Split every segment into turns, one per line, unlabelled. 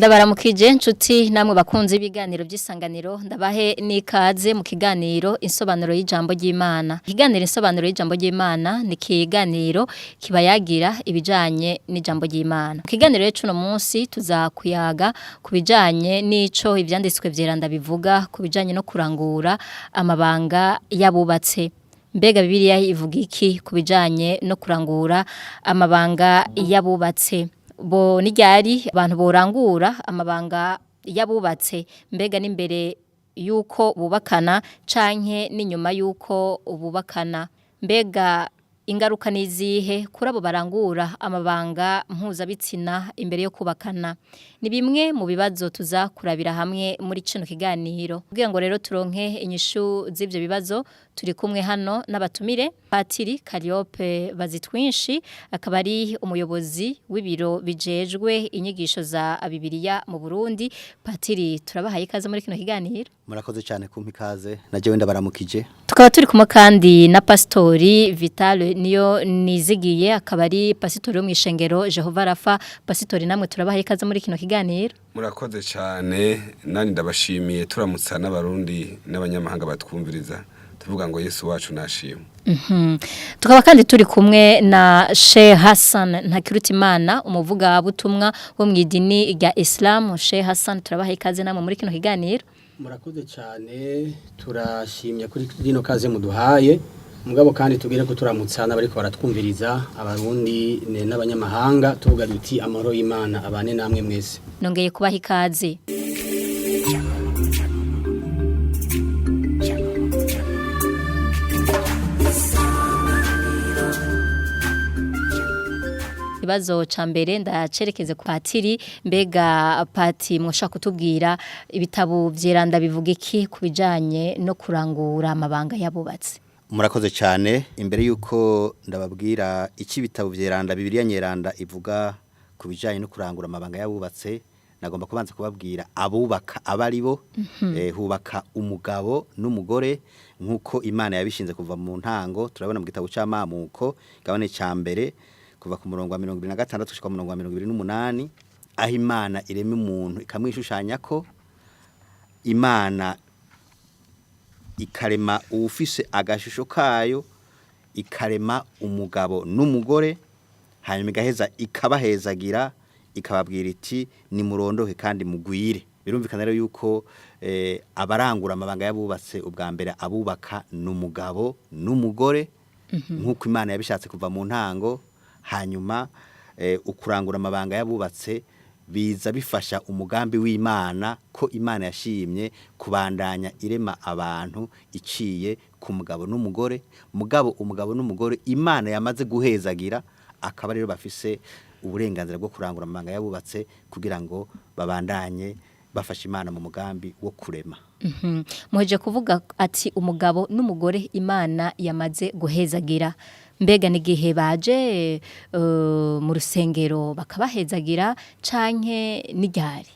Ndabaramukije nshuti namwe bakunze ibiganiro by'isanganiro ndabahe n'ikaze mu kiganiro insobanuro y'ijambo ry'Imana. Ikiganiro insobanuro y'ijambo ry'Imana ni kiganiro kibayagira ibijanye n'ijambo ry'Imana. Mu kiganiro rero cuno munsi tuzakuyaga ku bijanye n'ico ivyanditswe vyeranda bivuga ku bijanye no kurangura amabanga y'abubatse. Mbega Bibiliya ivuga iki ku bijanye no kurangura amabanga y'abubatse? Bo n'iryari abantu borangura amabanga y'abubatse mbega n'imbere yuko bubakana canke n'inyuma yuko bubakana mbega ingaruka nizihe kuri abo barangura amabanga mpuzabitsina imbere yo kubakana ni bimwe mu bibazo tuza kurabira hamwe muri kino kiganiro kugira ngo rero turonke inyishu z'ivyo bibazo turi kumwe hano n'abatumire Patiri Kariope Bazitwinshi akaba ari umuyobozi w'ibiro bijejwe inyigisho za Bibiliya mu Burundi. Patiri turabahaye ikaze muri kino kiganiro.
Murakoze cyane kumpa ikaze na jewe ndabaramukije.
Tukaba turi kumwe kandi na Pastori Vital niyo nizigiye akaba ari pasitori wo mw'ishengero Jehova Rafa. Pasitori namwe turabahaye ikaze muri kino kiganiro.
Murakoze cyane nani ndabashimiye turamutsa n'abarundi n'abanyamahanga batwumviriza tuvuga ngo Yesu wacu nashimwe.
Tukaba kandi turi kumwe na Sheikh Hassan Ntakirutimana umuvuga butumwa wo mu idini rya Islam. Sheikh Hassan turabaha ikaze namwe muri kino kiganiro.
Murakoze cyane turashimye kuri rino kaze muduhaye mugabo kandi tugere ko turamutsa n'abariko baratwumviriza abarundi n'abanyamahanga tuvuga duti amahoro y'Imana abane namwe mwese.
Nongeye kubaha ikaze. Ikibazo ca mbere ndacerekeze ku patiri mbega pati mwoshaka kutubwira ibitabo vyeranda bivuga iki ku bijanye no kurangura amabanga y'abubatsi.
Murakoze cyane imbere yuko ndababwira iki bitabo vyeranda Bibiliya nyeranda ivuga ku bijanye no kurangura amabanga y'abubatse nagomba kubanza kubabwira abubaka abaribo. Hubaka umugabo n'umugore nkuko Imana yabishinze kuva mu ntango. Turabona mu gitabo c'amamuko gabane ca mbere kuva ku murongo wa 26 gushika ku murongo wa 28 aho Imana irema umuntu ikamwishushanya ko Imana ikarema uwufise agashusho kayo ikarema umugabo n'umugore hanyuma igaheza ikabahezagira ikababwira iti nimurondoke kandi mugwire. Birumvikana rero yuko abarangura amabanga y'abubatse ubwa mbere abubaka n'umugabo n'umugore nkuko Imana yabishatse kuva mu ntango. Hanyuma ukurangura amabanga y'abubatse biza bifasha umugambi w'Imana ko Imana yashimye kubandanya irema abantu iciye ku mugabo n'umugore. Mugabo umugabo n'umugore Imana yamaze guhezagira akaba rero bafise uburenganzira bwo kurangura amabanga y'abubatse kugira ngo babandanye bafasha Imana mu mugambi wo kurema.
Muheje kuvuga ati umugabo n'umugore Imana yamaze guhezagira mbega n'igihe baje mu rusengero bakabahezagira canke n'iryari?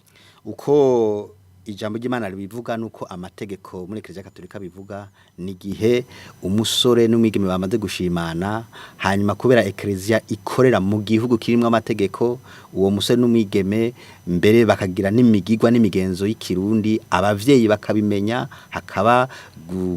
Uko ijambo ry'Imana ribivuga nuko amategeko muri Eklezia Katolika bivuga nigihe umusore n'umwigeme bamaze gushimana hanyuma kubera Eklezia ikorera mu gihugu kirimo amategeko uwo musore n'umwigeme mbere bakagira n'imigigwa n'imigenzo y'ikirundi abavyeyi bakabimenya hakaba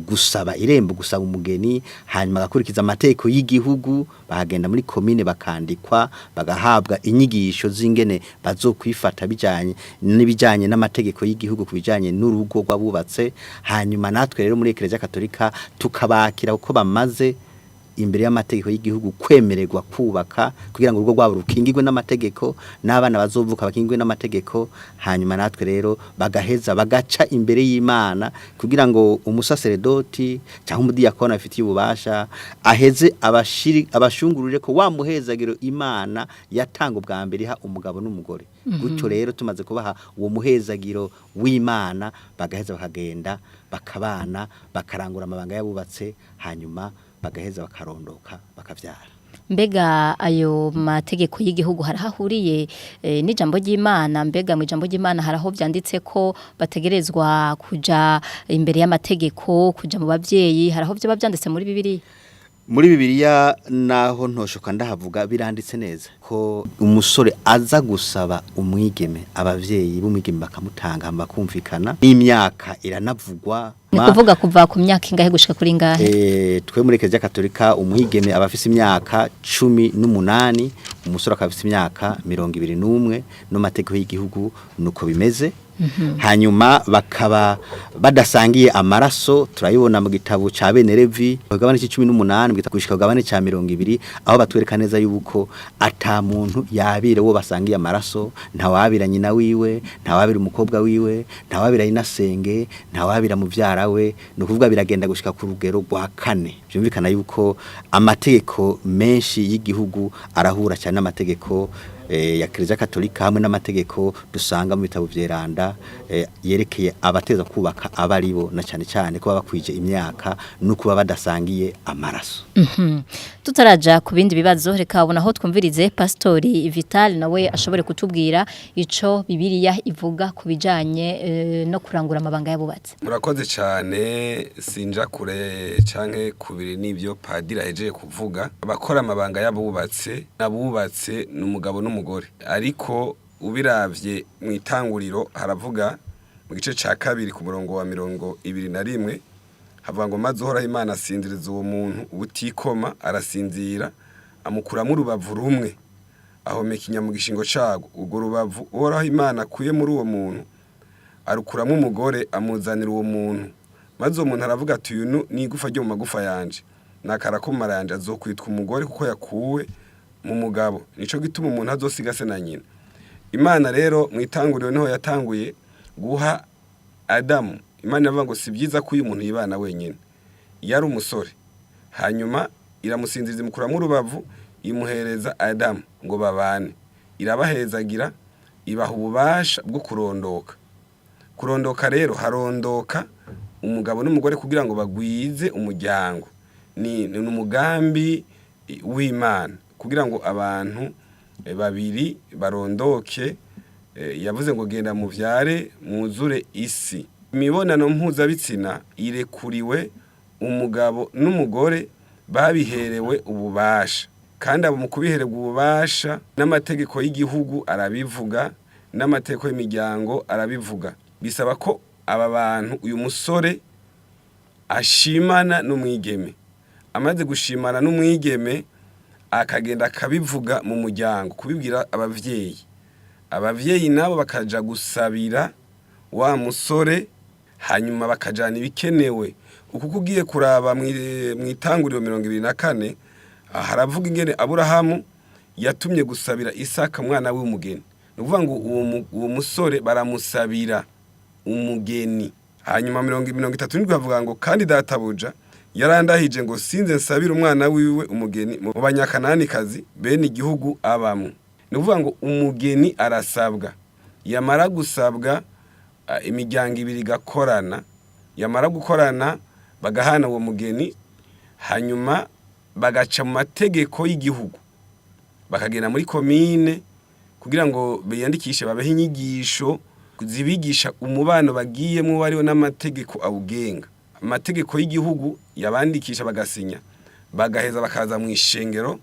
gusaba irembo gusaba umugeni hanyuma bagakurikiza amategeko y'igihugu bahagenda muri komine bakandikwa bagahabwa inyigisho z'ingene bazokwifata bijanye n'ibijanye n'amategeko y'igihugu kubijanye n'urugo rw'abubatse. Hanyuma natwe rero muri Eklezia Katolika tukabakira uko bamaze imbere y'amategeko y'igihugu kwemererwa kubaka kugira ngo urugo rwabo rukingirwe n'amategeko n'abana bazovuka bakingirwe n'amategeko. Hanyuma natwe rero bagaheza bagaca imbere y'Imana kugira ngo umusaseredoti cyangwa umudiyakoni afitiye ububasha aheze abashungurure ko wa muhezagiro Imana yatanga ubwa mbere iha umugabo n'umugore. Gutyo rero tumaze kubaha uwo muhezagiro w'Imana bagaheza bakagenda bakabana bakarangura amabanga y'abubatse hanyuma bagaheza bakarondoka bakavyara.
Mbega ayo mategeko y'igihugu harahahuriye n'ijambo ry'Imana? Mbega mu ijambo ry'Imana haraho vyanditse ko bategerezwa kuja imbere y'amategeko kuja mu bavyeyi haraho vyo bavyanditse muri Bibiliya?
Muri Bibiliya naho ntoshoka ndahavuga, biranditse neza ko umusore aza gusaba umwigeme, abavyeyi b'umwigeme bakamutanga, bakumvikana, n'imyaka iranavugwa.
Ni kuvuga kuva ku myaka ingahe gushika kuri ingahe?
Twe muri Eklezia Katolika umwigeme aba afise imyaka 18, umusore akaba afise imyaka 21, no mategeko y'igihugu nuko bimeze. Hanyuma bakaba badasangiye amaraso, turayibona mu gitabo ca bene Levi kugabane c'18 mu gitabo gushika kugabane ca 20, aho batwereka neza yuko ata muntu yabire wo basangiye amaraso. Ntawabira nyina wiwe, ntawabira umukobwa wiwe, ntawabira inasenge, ntawabira muvyara we. Ni ukuvuga biragenda gushika ku rugero rwa kane. Byumvikana yuko amategeko menshi y'igihugu arahura cyane n'amategeko ya Kiliziya Katolika hamwe n'amategeko dusanga mu bitabo vyeranda yerekeye abateza kubaka abaribo, na cyane cyane kuba bakwije imyaka no kuba badasangiye amaraso.
Tutaraja ku bindi bibazo, reka abona aho twumvirize Pastori Vital, nawe ashobore kutubwira ico Bibiliya ivuga ku bijanye no kurangura amabanga y'abubatsi.
Murakoze cyane. Sinja kure canke kubiri n'ibyo padiri ahejeje kuvuga. Abakora amabanga y'abubatse n'abubatse ni umugabo n'umugore, ariko ubiravye mu Itanguriro haravuga mu gice ca kabiri ku murongo wa 21, havuga ngo: "Maze Uhoraho Imana asinziriza uwo muntu ubutikoma, arasinzira, amukuramo urubavu rumwe, ahomeka inyama mu gishingo cago. Urwo rubavu Uhoraho Imana akuye muri uwo muntu arukuramo umugore, amuzanira uwo muntu. Maze uwo muntu aravuga ati: 'Uyu ni igufa ryo mu magufa yanje nakara ko mu mara yanje, azokwitwa umugore kuko yakuwe mu mugabo. Nico gituma umuntu azosiga se na nyina.'" Imana rero mu Itanguriro niho yatanguye guha Adamu. Imana iravuga ngo: "Si byiza ko uyu muntu yibana wenyine." Yari umusore. Hanyuma iramusinziriza, imukuramo urubavu, imuhereza Adamu ngo babane, irabahezagira, ibaha ububasha bwo kurondoka. Kurondoka rero, harondoka umugabo n'umugore kugira ngo bagwize umuryango. Ni umugambi w'Imana kugira ngo abantu babiri barondoke. Yavuze ngo: "Genda muvyare, mwuzure isi." Imibonano mpuzabitsina irekuriwe umugabo n'umugore babiherewe ububasha, kandi abo mu kubihererwa ububasha n'amategeko y'igihugu arabivuga, n'amategeko y'imiryango arabivuga. Bisaba ko aba bantu, uyu musore ashimana n'umwigeme, amaze gushimana n'umwigeme akagenda akabivuga mu muryango, kubibwira abavyeyi, abavyeyi nabo bakaja gusabira wa musore, hanyuma bakajana ibikenewe. Uku ugiye kuraba mw'Itanguriro 24, haravuga ingene Aburahamu yatumye gusabira Isaka umwana w'umugeni. Ni ukuvuga ngo uwo musore baramusabira umugeni. Hanyuma 37 bavuga ngo: "Kandi databuja yarandahije ngo sinze nsabire umwana wiwe umugeni mu Banyakananikazi bene igihugu abamwo." Ni ukuvuga ngo umugeni arasabwa, yamara gusabwa imiryango ibiri igakorana, yamara gukorana bagahana uwo mugeni, hanyuma bagaca mu mategeko y'igihugu, bakagenda muri komine kugira ngo biyandikishe, babehe inyigisho zibigisha umubano bagiyemo wariwo n'amategeko awugenga, amategeko y'igihugu yabandikisha, bagasinya, bagaheza bakaza mu ishengero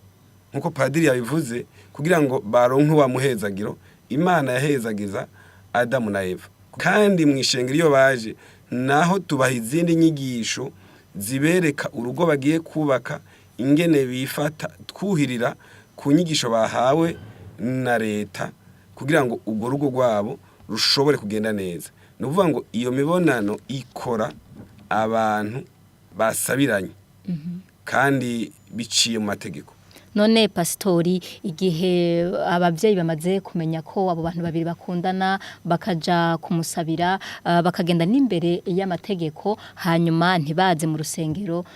nk'uko padiri yabivuze, kugira ngo baronke wa muhezagiro Imana yahezagiza Adamu na Eva. Kandi mu ishengero iyo baje naho tubaha izindi nyigisho zibereka urugo bagiye kubaka ingene bifata, twuhirira ku nyigisho bahawe na leta, kugira ngo urwo rugo rwabo rushobore kugenda neza. Ni ukuvuga ngo iyo mibonano ikora abantu basabiranye kandi biciye mu mategeko.
None pasitori, igihe abavyeyi bamaze kumenya ko abo bantu babiri bakundana, bakaja kumusabira, bakagenda n'imbere y'amategeko, hanyuma ntibaze mu rusengero,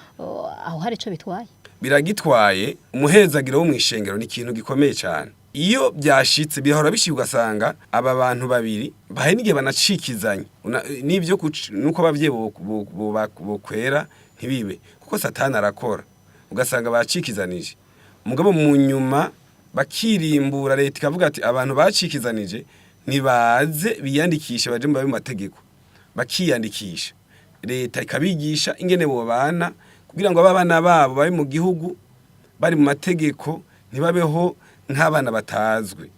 aho hari ico bitwaye?
Biragitwaye. Umuhezagiro wo mu ishengero ni ikintu gikomeye cyane. Iyo byashitse, bihora bishika, ugasanga aba bantu babiri bahe n'igihe banacikizanye. N'ibyo nuko abavyeyi bokwera ntibibe, kuko Satani arakora, ugasanga bacikizanije. Mugabo mu nyuma bakirimbura, leta ikavuga ati: "Abantu bacikizanije ntibaze biyandikishe, baje mu babe mu mategeko." Bakiyandikisha, leta ikabigisha ingene bobana. Kugira ngo abana babo babe mu gihugu bari mu mategeko, ntibabeho nk'abana batazwi.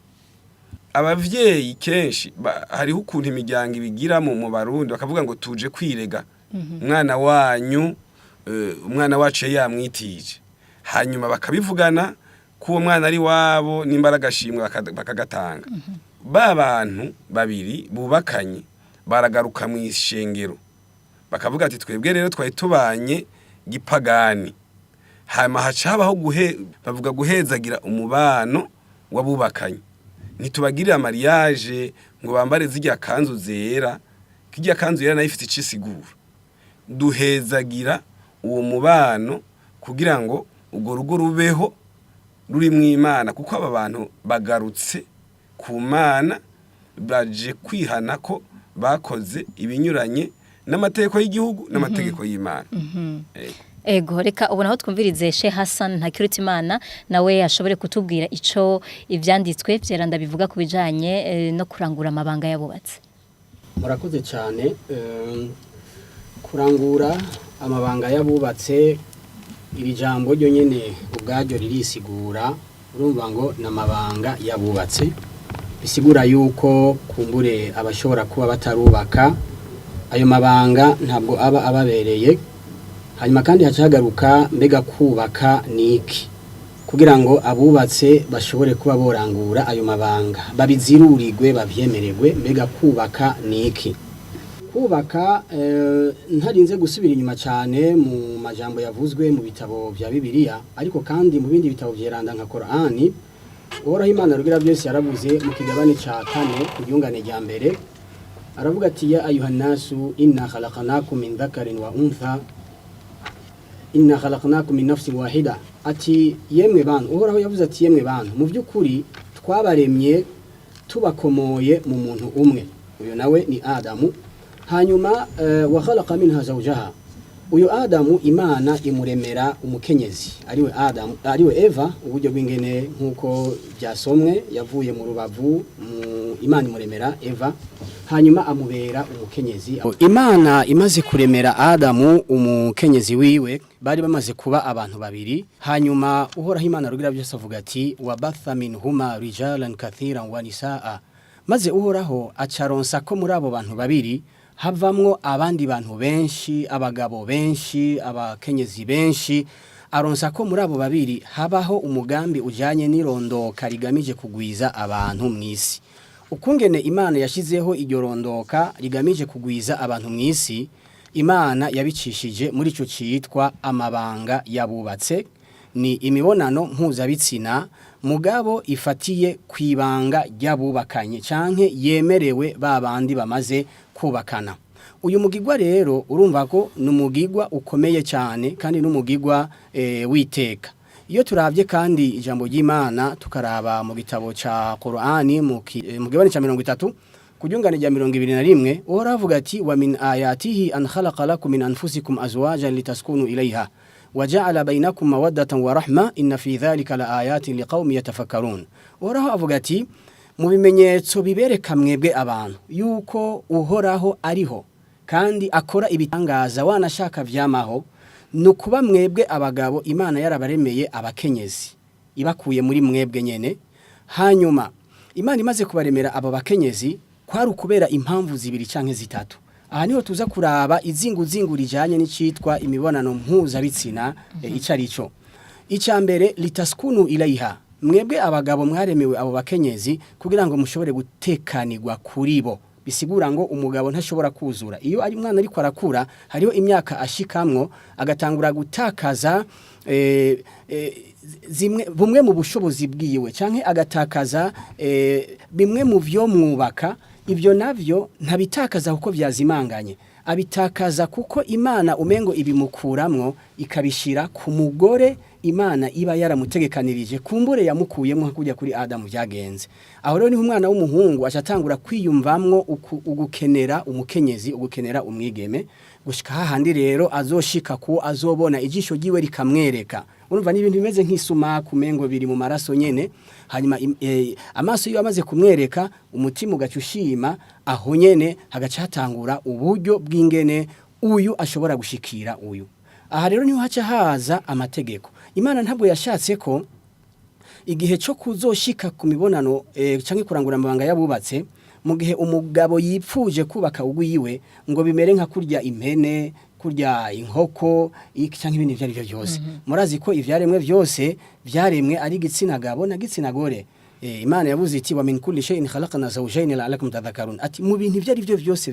Abavyeyi kenshi hariho ukuntu imiryango ibigira mu Barundi, bakavuga ngo tuje kwirega umwana wanyu, umwana wacu yari yamwitije. Hanyuma bakabivugana ko uwo mwana ari wabo, nimba ari agashimwe bakagatanga. Ba bantu babiri bubakanye baragaruka mu ishengero, bakavuga ati twebwe rero twari tubanye gipagani. Hanyuma haca habaho bavuga guhezagira umubano w'abubakanye. Ntitubagirira mariage ngo bambare zirya kanzu zera, kirya kanzu yera nayo ifite ico isigura. Duhezagira uwo mubano kugira ngo urwo rugo rubeho rurimwo Imana, kuko aba bantu bagarutse ku Mana, baje kwihana ko bakoze ibinyuranye n'amategeko y'igihugu n'amategeko y'Imana. Ego.
Ego, reka ubu naho twumvirize Sheikh Hassan Ntakirutimana, nawe ashobore kutubwira ico ivyanditswe vyeranda bivuga ku bijanye no kurangura amabanga y'abubatsi.
Murakoze cyane. Kurangura amabanga y'abubatse, iri jambo ryo nyene ubwaryo ririsigura. Urumva ngo ni amabanga y'abubatse, bisigura yuko kumbure abashobora kuba batarubaka ayo mabanga ntabwo aba ababereye. Hanyuma kandi haca hagaruka, mbega kubaka ni iki? Kugira ngo abubatse bashobore kuba borangura ayo mabanga, babizirurirwe, bavyemererwe, mbega kubaka ni iki? Kubaka, ntarinze gusubira inyuma cyane mu majambo yavuzwe mu bitabo vya Bibiliya, ariko kandi mu bindi bitabo vyeranda nka Korani, Uhoraho Imana Rugira byose yaravuze mu kigabane ca kane ku ryungane rya mbere, aravuga ati: "Ya ayuha nasu, inna khalaqnakum min dhakarin wa untha, inna khalaqnakum min nafsin wahida." Ati yemwe bantu, Uhoraho yavuze ati: "Yemwe bantu, mu by'ukuri twabaremye tubakomoye mu muntu umwe, uyu nawe ni Adamu." Hanyuma wa khalaqa minha zawjaha, uyu Adamu Imana imuremera umukenyezi ariwe Adamu, ariwe Eva. Uburyo bw'ingene nk'uko byasomwe, yavuye mu rubavu mu Imana imuremera Eva, hanyuma amubera umukenyezi. Imana imaze kuremera Adamu umukenyezi wiwe, bari bamaze kuba abantu babiri. Hanyuma Uhoraho Imana Rugira byose avuga ati: "Wabatha minhuma rijalan kathiran wa nisaa." Maze Uhoraho acaronsa ko muri abo bantu babiri havamwo abandi bantu benshi, abagabo benshi, abakenyezi benshi. Aronsa ko muri abo babiri habaho umugambi ujanye n'irondoka rigamije kugwiza abantu mw'isi. Ukungene Imana yashizeho iryo rondoka rigamije kugwiza abantu mw'isi, Imana yabicishije muri ico citwa amabanga yabubatse, ni imibonano mpuzabitsina mugabo ifatiye kwibanga ry'abubakanye canke yemerewe ba bandi bamaze kubakana. Uyu mugigwa rero urumva ko ni umugigwa ukomeye cyane kandi n'umugigwa witeka. Iyo turavye kandi ijambo ry'Imana, tukaraba mu gitabo ca Qur'ani mu kigabane ca 30 kuryungane rya 21, Uhoraho avuga ati: "Wa min ayatihi an khalaqa lakum min anfusikum azwajan litaskunu ilayha waja'ala bainakum mawaddatan wa rahma, inna fi dhalika la ayatin liqaumin yatafakkarun." Uhoraho avuga ati mu bimenyetso bibereka mwebwe abantu yuko Uhoraho ariho kandi akora ibitangaza wanashaka vyamaho, ni ukuba mwebwe abagabo Imana yarabaremeye abakenyezi ibakuye muri mwebwe nyene. Hanyuma Imana imaze kubaremera abo bakenyezi, kwari ukubera impamvu zibiri canke zitatu. Aha niho tuza kuraba izinguzingu rijanye n'icitwa imibonano mpuzabitsina ico ari cyo. Icya mbere, litaskunu ilaiha, mwebwe abagabo mwaremewe abo bakenyezi kugira ngo mushobore gutekanirwa kuri bo. Bisigura ngo umugabo ntashobora kuzura iyo ari mwana ariko arakura. Hariho imyaka ashikamwo agatangura gutakaza zimwe bumwe mu bushobozi bwiwe, canke agatakaza bimwe mu vyo mwubaka. Ibyo navyo ntabitakaza kuko vyazimanganye, abitakaza kuko Imana umengo ibimukuramwo ikabishira ku mugore Imana iba yaramutegekanirije, kumbure yamukuyemo nka kujya kuri Adamu byagenze. Aho rero niho umwana w'umuhungu acatangura kwiyumvamwo ugukenera umukenyezi, ugukenera umwigeme, gushika hahandi rero azoshika ku azobona ijisho ryiwe rikamwereka. Urumva ni ibintu bimeze nk'isumaku, umengo biri mu maraso nyene. Hanyuma amaso iyo amaze kumwereka, umutima ugaca ushima. Aho nyene hagaca hatangura uburyo bw'ingene uyu ashobora gushikira uyu. Aha rero niho haca haza amategeko. Imana ntabwo yashatse ko igihe cyo kuzoshika ku mibonano canke kurangura amabanga yabubatse, mu gihe umugabo yipfuje kubaka ugwiwe, ngo bimere nka kurya impene, kurya inkoko, iki canke ibindi ivyo ari byo byose. Murazi ko ivyaremwe byose vyaremwe ari igitsina gabo na gitsina gore. Imana yavuze iti: "Wa min kulli shay'in khalaqna zawjayn la'allakum tadhakkarun." Ati mu bintu ivyo ari byo byose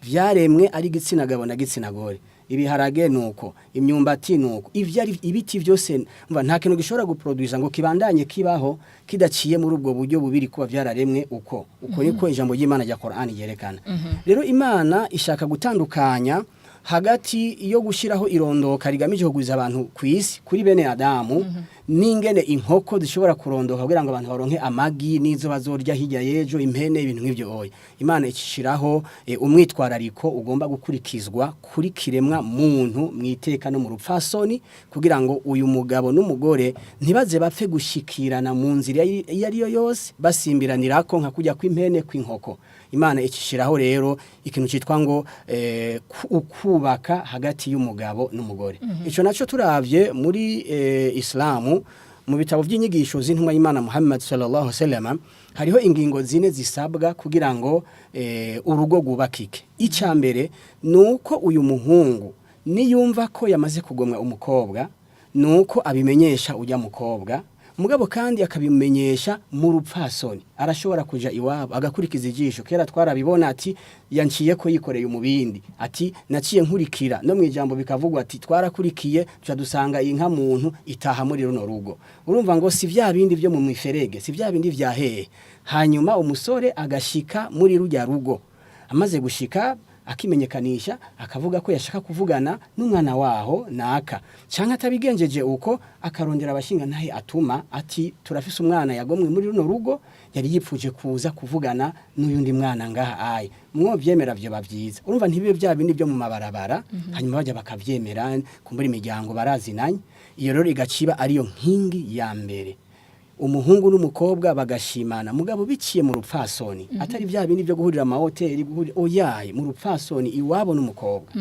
vyaremwe ari igitsina gabo na gitsina gore. Ibiharage nuko, imyumbati nuko, ivyo ari ibiti byose, mva nta kintu gishobora guproduza ngo kibandanye kibaho kidaciye muri ubwo buryo bubiri kuba vyararemwe uko. Niko ijambo ry'Imana rya Qur'an ryerekana. Rero Imana ishaka gutandukanya hagati yo gushiraho irondoka rigamije kugwiza abantu ku isi kuri bene Adamu, n'ingene inkoko zishobora kurondoka kugira ngo abantu baronke amagi n'izo bazorya hirya y'ejo, impene, ibintu nk'ivyo. Oya, Imana icishiraho umwitwarariko ugomba gukurikizwa kuri kiremwa muntu mwiteka no mu rupfasoni, kugira ngo uyu mugabo n'umugore ntibaze bapfe gushikirana mu nzira iyo ari yo yose, basimbiranirako nka kujya kw'impene, kw'inkoko. Imana icishiraho rero ikintu citwa ngo ukubaka hagati y'umugabo n'umugore. Ico naco turavye muri Islamu, mu bitabo by'inyigisho z'intumwa y'Imana Muhammad sallallahu alaihi wasallam, hariho ingingo zine zisabwa kugira ngo urugo rwubakike. Icya mbere nuko uyu muhungu niyumva ko yamaze kugomwa umukobwa, nuko abimenyesha ujya mukobwa, mugabo kandi akabimenyesha mu rupfasoni. Arashobora kuja iwabo agakurikiza ijisho. Kera twarabibona, ati yanciye ko yikoreye umubindi, ati naciye nkurikira. No mu ijambo bikavugwa ati twarakurikiye tuca dusanga inka muntu itaha muri runo rugo. Urumva ngo si vya bindi byo mu miferege, si vya bindi vya hehe. Hanyuma umusore agashika muri rujya rugo, amaze gushika akimenyekanisha, akavuga ko yashaka kuvugana n'umwana waho naka, canke atabigenjeje uko akarondera abashinga ntahe atuma, ati turafise umwana yagomwe muri runo rugo, yari yipfuje kuza kuvugana n'uyundi mwana ngaha, aye mwo vyemera vyo bavyiza. Urumva ntibibe bya bindi byo mu mabarabara. Hanyuma bajya bakavyemera, kumbura imiryango barazinanye. Iyo rero igaciba ariyo nkingi ya mbere, umuhungu n'umukobwa bagashimana, mugabo biciye mu rupfasoni, atari bya bindi byo guhurira amahoteli, guhurira, oyaye, mu rupfasoni iwabo n'umukobwa.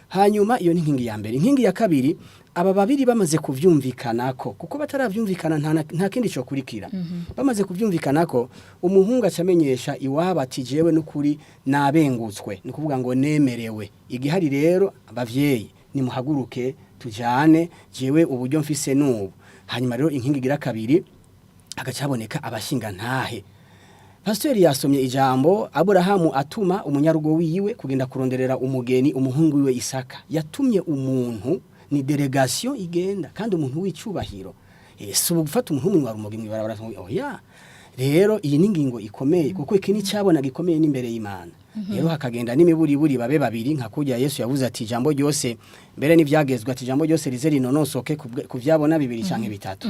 Hanyuma iyo ni inkingi ya mbere. Inkingi ya kabiri, aba babiri bamaze kuvyumvikanako, kuko bataravyumvikana nta kindi cyo kurikira. Bamaze kuvyumvikanako, umuhungu acamenyesha iwabo ati jewe n'ukuri nabengutswe, ni kuvuga ngo nemerewe. Igihari rero, abavyeyi nimuhaguruke tujane, jewe uburyo mfise nubu. Hanyuma rero inkingi igira kabiri, hagaca haboneka abashinga ntahe. Pasiteri yasomye ijambo Aburahamu atuma umunyarugo wiwe kugenda kuronderera umugeni umuhungu wiwe Isaka. Yatumye umuntu, ni délégation igenda, kandi umuntu w'icubahiro. Si gufata umuntu w'umunywa rumogi mw'ibarabara, oya. Rero iyi ni ingingo ikomeye, kuko iki ni cyabona gikomeye n'imbere y'Imana. Rero hakagenda n'imiburiburi babe babiri, nka kurya Yesu yavuze ati ijambo ryose mbere n'ivyagezwe, ati ijambo ryose rize rinonosoke ku vyabona bibiri canke bitatu.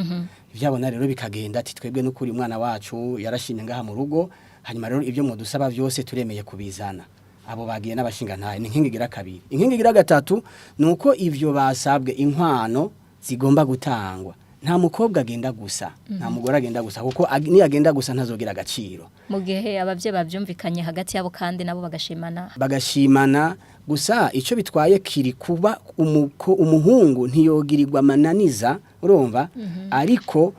Ivyabona rero bikagenda, ati twebwe n'ukuri umwana wacu yarashimye ngaha mu rugo, hanyuma rero ibyo mudusaba byose turemeye kubizana. Abo bagiye n'abashinga ntahe, ni inkingi igira kabiri. Inkingi igira gatatu nuko ivyo basabwe, inkwano zigomba gutangwa. Nta mukobwa agenda gusa, nta mugore agenda gusa, kuko niyagenda gusa ntazogira agaciro.
Mu gihe abavyeyi bavyumvikanye hagati yabo kandi nabo bagashimana.
Bagashimana gusa, ico bitwaye kiri kuba umuhungu ntiyogirirwa amananiza, urumva, ariko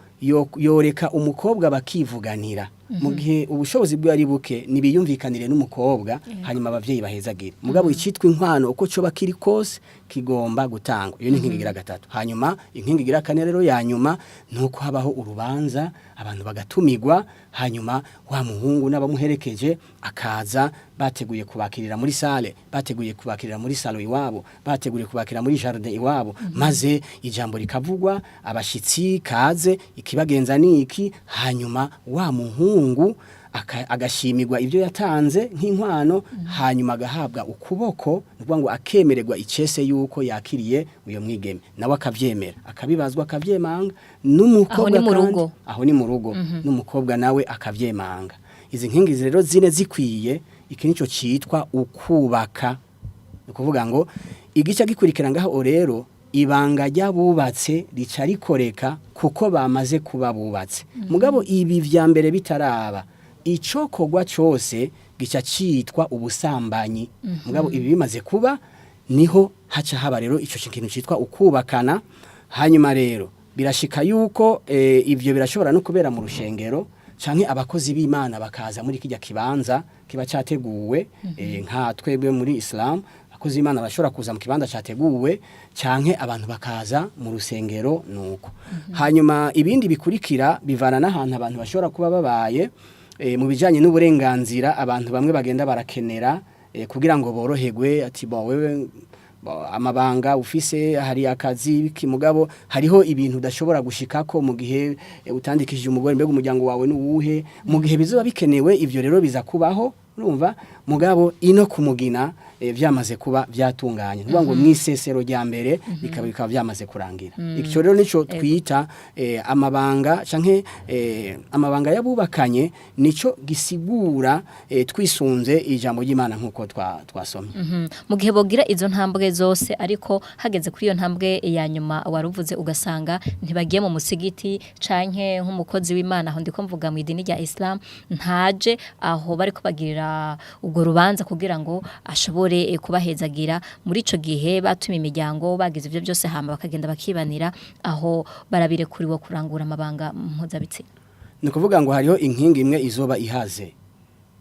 yoreka umukobwa bakivuganira. Mu gihe ubushobozi bwe ari buke, nibiyumvikanire n'umukobwa, hanyuma abavyeyi bahezagire. Mugabo icitwa inkwano, uko coba kiri kose, kigomba gutangwa. Iyo ni inkingi igira gatatu. Hanyuma inkingi igira kane rero ya nyuma, nuko habaho urubanza, abantu bagatumirwa, hanyuma wa muhungu n'abamuherekeje akaza, bateguye kubakirira muri salle, bateguye kubakirira muri salon iwabo, bateguye kubakira muri jardin iwabo, maze ijambo rikavugwa, abashitsi kaze, ikibagenza niki. Hanyuma wa muhungu agashimirwa ibyo yatanze nk'inkwano, hanyuma agahabwa ukuboko, ni ukuvuga ngo akemererwa icese yuko yakiriye uyo mwigeme, nawe akavyemera, akabibazwa, akavyemanga n'umukobwa.
Aho ni mu
Kandi
rugo.
Aho ni mu rugo, n'umukobwa nawe akavyemanga. Izi nkingi rero zine zikwiye, iki nico citwa ukubaka. Ni ukuvuga ngo igice gikurikira ngaho rero, ibanga ry'abubatse rica rikoreka kuko bamaze kuba bubatse. Mugabo ibi vya mbere bitaraba, icokorwa cose gica citwa ubusambanyi. Mugabo ibi bimaze kuba, Niho haca haba rero ico kintu citwa ukubakana. Hanyuma rero birashika yuko ivyo birashobora no kubera mu rushengero canke abakozi b'Imana bakaza muri kijya kibanza kiba cyateguwe. Nka twebwe muri Islam, abakozi b'Imana bashobora kuza mu kibanza cyateguwe canke abantu bakaza mu rusengero nuko. Hanyuma ibindi bikurikira bivana n'ahantu abantu bashobora kuba babaye, mu bijanye n'uburenganzira abantu bamwe bagenda barakenera, kugira ngo boroherwe, ati bo wewe bo, amabanga ufise, hari akazi biki, mugabo hariho ibintu udashobora gushikako mu gihe utandikishije umugore, mbega umuryango wawe nuwuhe, mu gihe bizoba bikenewe ivyo rero biza kubaho. Urumva, mugabo ino kumugina vyamaze kuba vyatunganye, ntuvuga ngo mwisesero rya mbere bikaba vyamaze kurangira. Ico rero nico twita amabanga canke amabanga y'abubakanye, nico gisigura twisunze ijambo ry'Imana nkuko twasomye.
Mu gihe bogira izo ntambwe zose, ariko hageze kuri iyo ntambwe ya nyuma waruvuze, ugasanga ntibagiye mu musigiti canke nk'umukozi w'Imana, aho ndiko mvuga mu idini rya Islam, ntaje aho bariko bagirira ubwo rubanza kugira ngo ashobore kubahezagira, muri ico gihe batuma imiryango bagize ivyo byose, hama bakagenda bakibanira, aho barabirekuriwe kurangura amabanga mpuzabitsina?
Ni ukuvuga ngo hariho inkingi imwe izoba ihaze,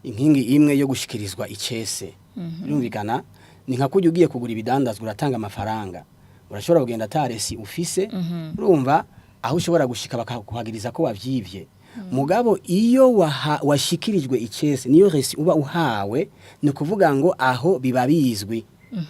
inkingi imwe yo gushikirizwa icese. Birumvikana, ni nka kurya ugiye kugura ibidandazwa uratanga amafaranga, urashobora kugenda ata reçu ufise. Urumva aho ushobora gushika bakakuhagiriza ko wavyivye. Mugabo iyo washikirijwe icese, niyo reçu uba uhawe, ni ukuvuga ngo aho biba bizwi.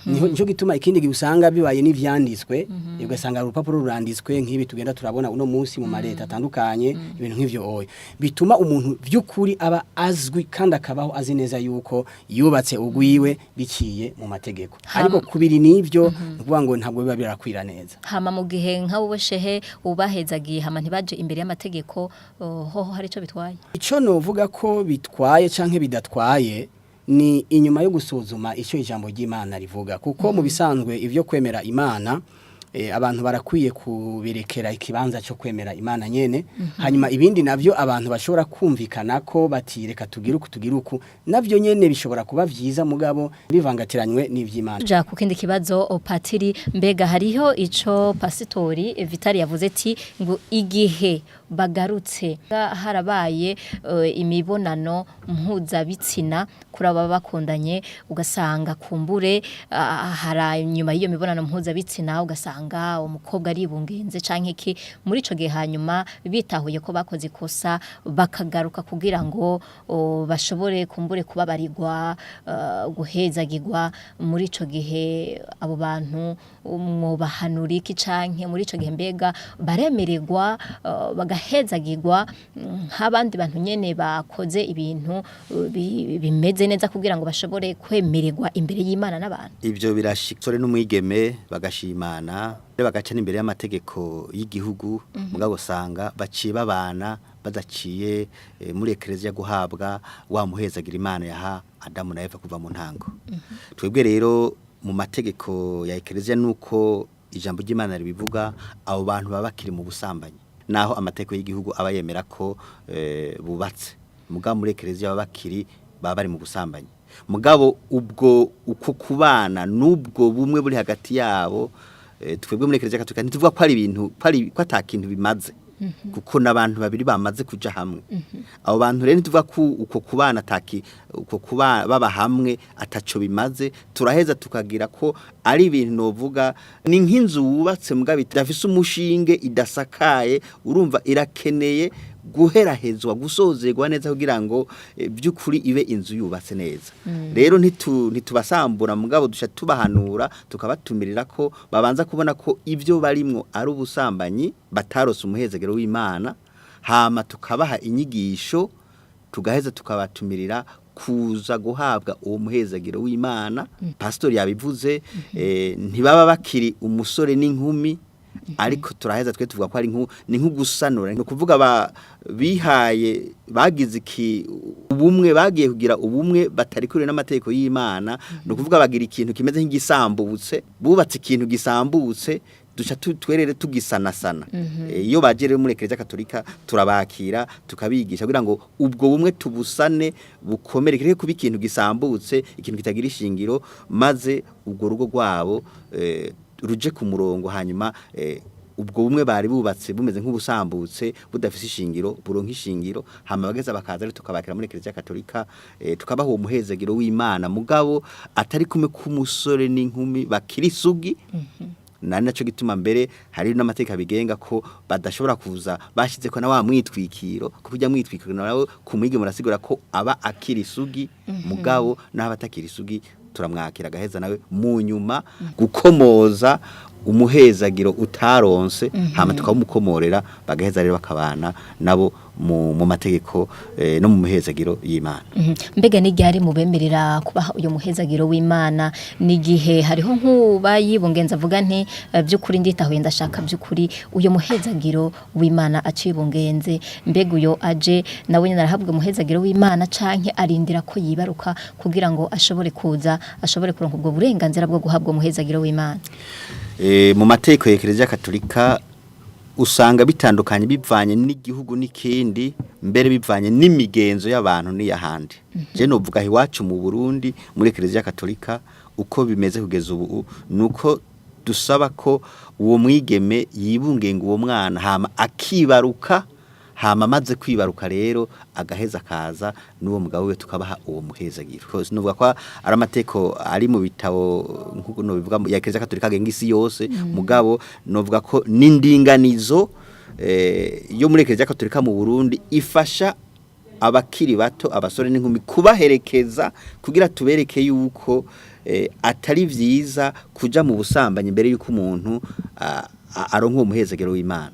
Niho nico gituma ikindi gihe usanga bibaye n'ivyanditswe, ugasanga urupapuro ruranditswe nk'ibi tugenda turabona uno munsi mu mareta atandukanye, ibintu nk'ivyo oya bituma umuntu vy'ukuri aba azwi kandi akabaho azi neza yuko yubatse ugwiwe biciye mu mategeko. Ariko kubiri n'ivyo, ni ukuvuga ngo ntabwo biba birakwira neza.
Hama mu gihe nka wowe shehe ubahezagiye, hama ntibaje imbere y'amategeko, hoho hari ico bitwaye?
Ico novuga ko bitwaye canke bidatwaye ni inyuma yo gusuzuma icyo ijambo ry'Imana rivuga, kuko mu bisanzwe ivyo kwemera Imana, abantu barakwiye kubirekera ikibanza cyo kwemera Imana nyene. Hanyuma ibindi navyo abantu bashobora kumvikana ko bati reka tugire uku, tugire uku, navyo nyene bishobora kuba vyiza, mugabo bivangatiranywe n'ivy'Imana.
Ja ku kindi kibazo, patiri, mbega hariho ico pasitori Vitali yavuze ati ngo igihe bagarutse harabaye imibonano mpuzabitsina kuri aba bakundanye, ugasanga kumbure hara nyuma y'iyo mibonano mpuzabitsina ugasanga umukobwa aribungenze canke iki, muri ico gihe hanyuma bitahuye ko bakoze ikosa, bakagaruka kugira ngo bashobore kumbure kubabarirwa, guhezagirwa, muri ico gihe abo bantu mwobahanura iki? Canke muri ico gihe mbega baremererwa bagahezagirwa nk'abandi bantu nyene bakoze ibintu bimeze neza kugira ngo bashobore kwemererwa imbere y'Imana n'abantu?
Ibyo birashika, umusore n'umwigeme bagashimana, bagaca n'imbere y'amategeko y'igihugu, mugabo usanga baciye babana badaciye muri ekereziya guhabwa wa muhezagira Imana yaha Adamu na Eva kuva mu ntango. Twebwe rero mu mategeko ya ekereziya, nuko ijambo ry'Imana ribivuga, abo bantu baba bakiri mu busambanyi naho amategeko y'igihugu aba yemera ko bubatse. Mugabo muri ekereziya baba bakiri, baba bari mu busambanyi. Mugabo ubwo uko kubana n'ubwo bumwe buri hagati yabo, twebwe muri ekereziya Katolika ntituvuga ko ari ibintu ko ata kintu bimaze, kuko n'abantu babiri bamaze kuja hamwe. Abo bantu rero ntituvuga ko uko kubana ataki uko kuba baba hamwe ataco bimaze. Turaheza tukagira ko ari ibintu novuga ni nk'inzu wubatse mugabo idafise umushinge, idasakaye. Urumva irakeneye guherahezwa, gusozerwa neza kugira ngo by'ukuri ibe inzu yubatse neza. Rero ntitubasambura, mugabo duca tubahanura, tukabatumirira ko babanza kubona ko ibyo barimwo ari ubusambanyi, batarose umuhezagero w'Imana. Hama tukabaha inyigisho, tugaheza tukabatumirira kuza guhabwa uwo muhezagiro w'Imana. Pastori yabivuze, ntibaba bakiri umusore n'inkumi, ariko turaheza twe tuvuga ko ari ni nk'ugusanura, ni ukuvuga bihaye bagize iki ubumwe, bagiye kugira ubumwe batari kure n'amategeko y'Imana. Ni ukuvuga bagira ikintu kimeze nk'igisambutse, bubatse ikintu gisambutse. Duca twerere tugisanasana. Iyo baje rero muri Eklezia Katolika turabakira, tukabigisha kugira ngo ubwo bumwe tubusane bukomere, kireke kuba ikintu gisambutse, ikintu kitagira ishingiro, maze ubwo rugo rwabo ruje ku murongo, hanyuma ubwo bumwe bari bubatse bumeze nk'ubusambutse budafise ishingiro buronka ishingiro. Hama bageza bakaza rero tukabakira muri Eklezia Katolika, tukabaha uwo muhezagiro w'Imana, mugabo atari kumwe k'umusore n'inkumi bakiri isugi. Nari naco gituma mbere hari n'amateka bigenga ko badashobora kuza bashize ko na wa mwitwikiro, kuko ujya mwitwikiro nawe ku mwigeme murasigura ko aba akiri isugi. Mugabo n'aba atakiri isugi turamwakira, agaheza nawe mu nyuma gukomoza umuhezagiro utaronse, hama tukawumukomorera, bagaheza rero bakabana nabo mu mategeko no mu muhezagiro y'Imana.
Mbega n'igihe mubemerera kubaha uyu muhezagiro w'Imana? N'igihe hariho nk'uba yibungenza avuga nti by'ukuri nditahuye, ndashaka by'ukuri uyu muhezagiro w'Imana, acibungenze, mbega uyo aje nawe nyine arahabwa umuhezagiro w'Imana, canke arindira ko yibaruka kugira ngo ashobore kuza, ashobore kuronka ubwo burenganzira bwo guhabwa umuhezagiro w'Imana?
Mu mategeko ya Eklezia Katolika usanga bitandukanye bivanye n'igihugu n'ikindi, mbere bivanye n'imigenzo y'abantu n'iyahandi. Je novuga iwacu mu Burundi muri Eklezia Katolika uko bimeze kugeza ubu nuko dusaba ko uwo mwigeme yibungenga uwo mwana, hama akibaruka, hama amaze kwibaruka rero agaheza akaza n'uwo mugabo we, tukabaha uwo muhezagiro. Nuvuga ko ari amateko ari mu bitabo nk'uko nobivuga ya Eklezia Katolika agenga isi yose. Mugabo novuga ko n'indinganizo yo muri Eklezia Katolika mu Burundi ifasha abakiri bato, abasore n'inkumi, kubaherekeza kugira tubereke yuko atari vyiza kuja mu busambanyi mbere yuko umuntu aronka uwo muhezagiro w'Imana.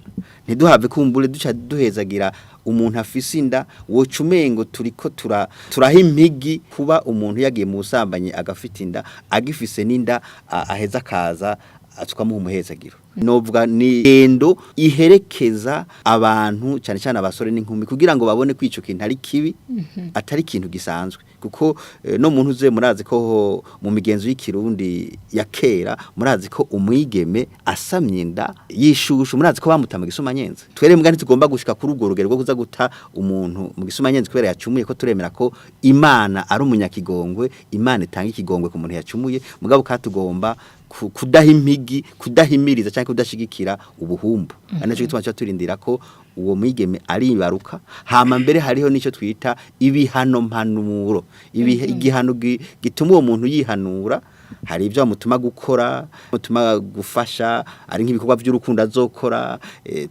Ntiduhave kumbure duca duhezagira umuntu afise inda, woca umengo turiko turaha impigi kuba umuntu yagiye mu busambanyi agafita inda, agifise n'inda aheza akaza tukamuha umuhezagiro. Novuga ni ngendo iherekeza abantu, cyane cyane abasore n'inkumi, kugira ngo babone ko ico kintu ari kibi, atari ikintu gisanzwe, kuko no muntu uze murazi ko mu migenzo y'ikirundi ya kera, murazi ko umwigeme asamye inda yishushu, murazi ko bamuta mu gisumanyenzi. Twere mbwa ntitugomba gushika kuri urwo rugero rwo kuza guta umuntu mu gisumanyenzi kubera yacumuye, ko turemera ko Imana ari umunyakigongwe, Imana itanga ikigongwe ku muntu yacumuye. Mugabo katugomba kudaha impigi, kudahimiriza cyangwa kudashigikira ubuhumbu. Ari naco gituma tuca turindira ko uwo mwigeme aribaruka. Hama mbere hariho nico twita ibihano mpanuro, igihano gituma uwo muntu yihanura. Hari ibyo bamutuma gukora, bamutuma gufasha, ari nk'ibikorwa by'urukundo azokora,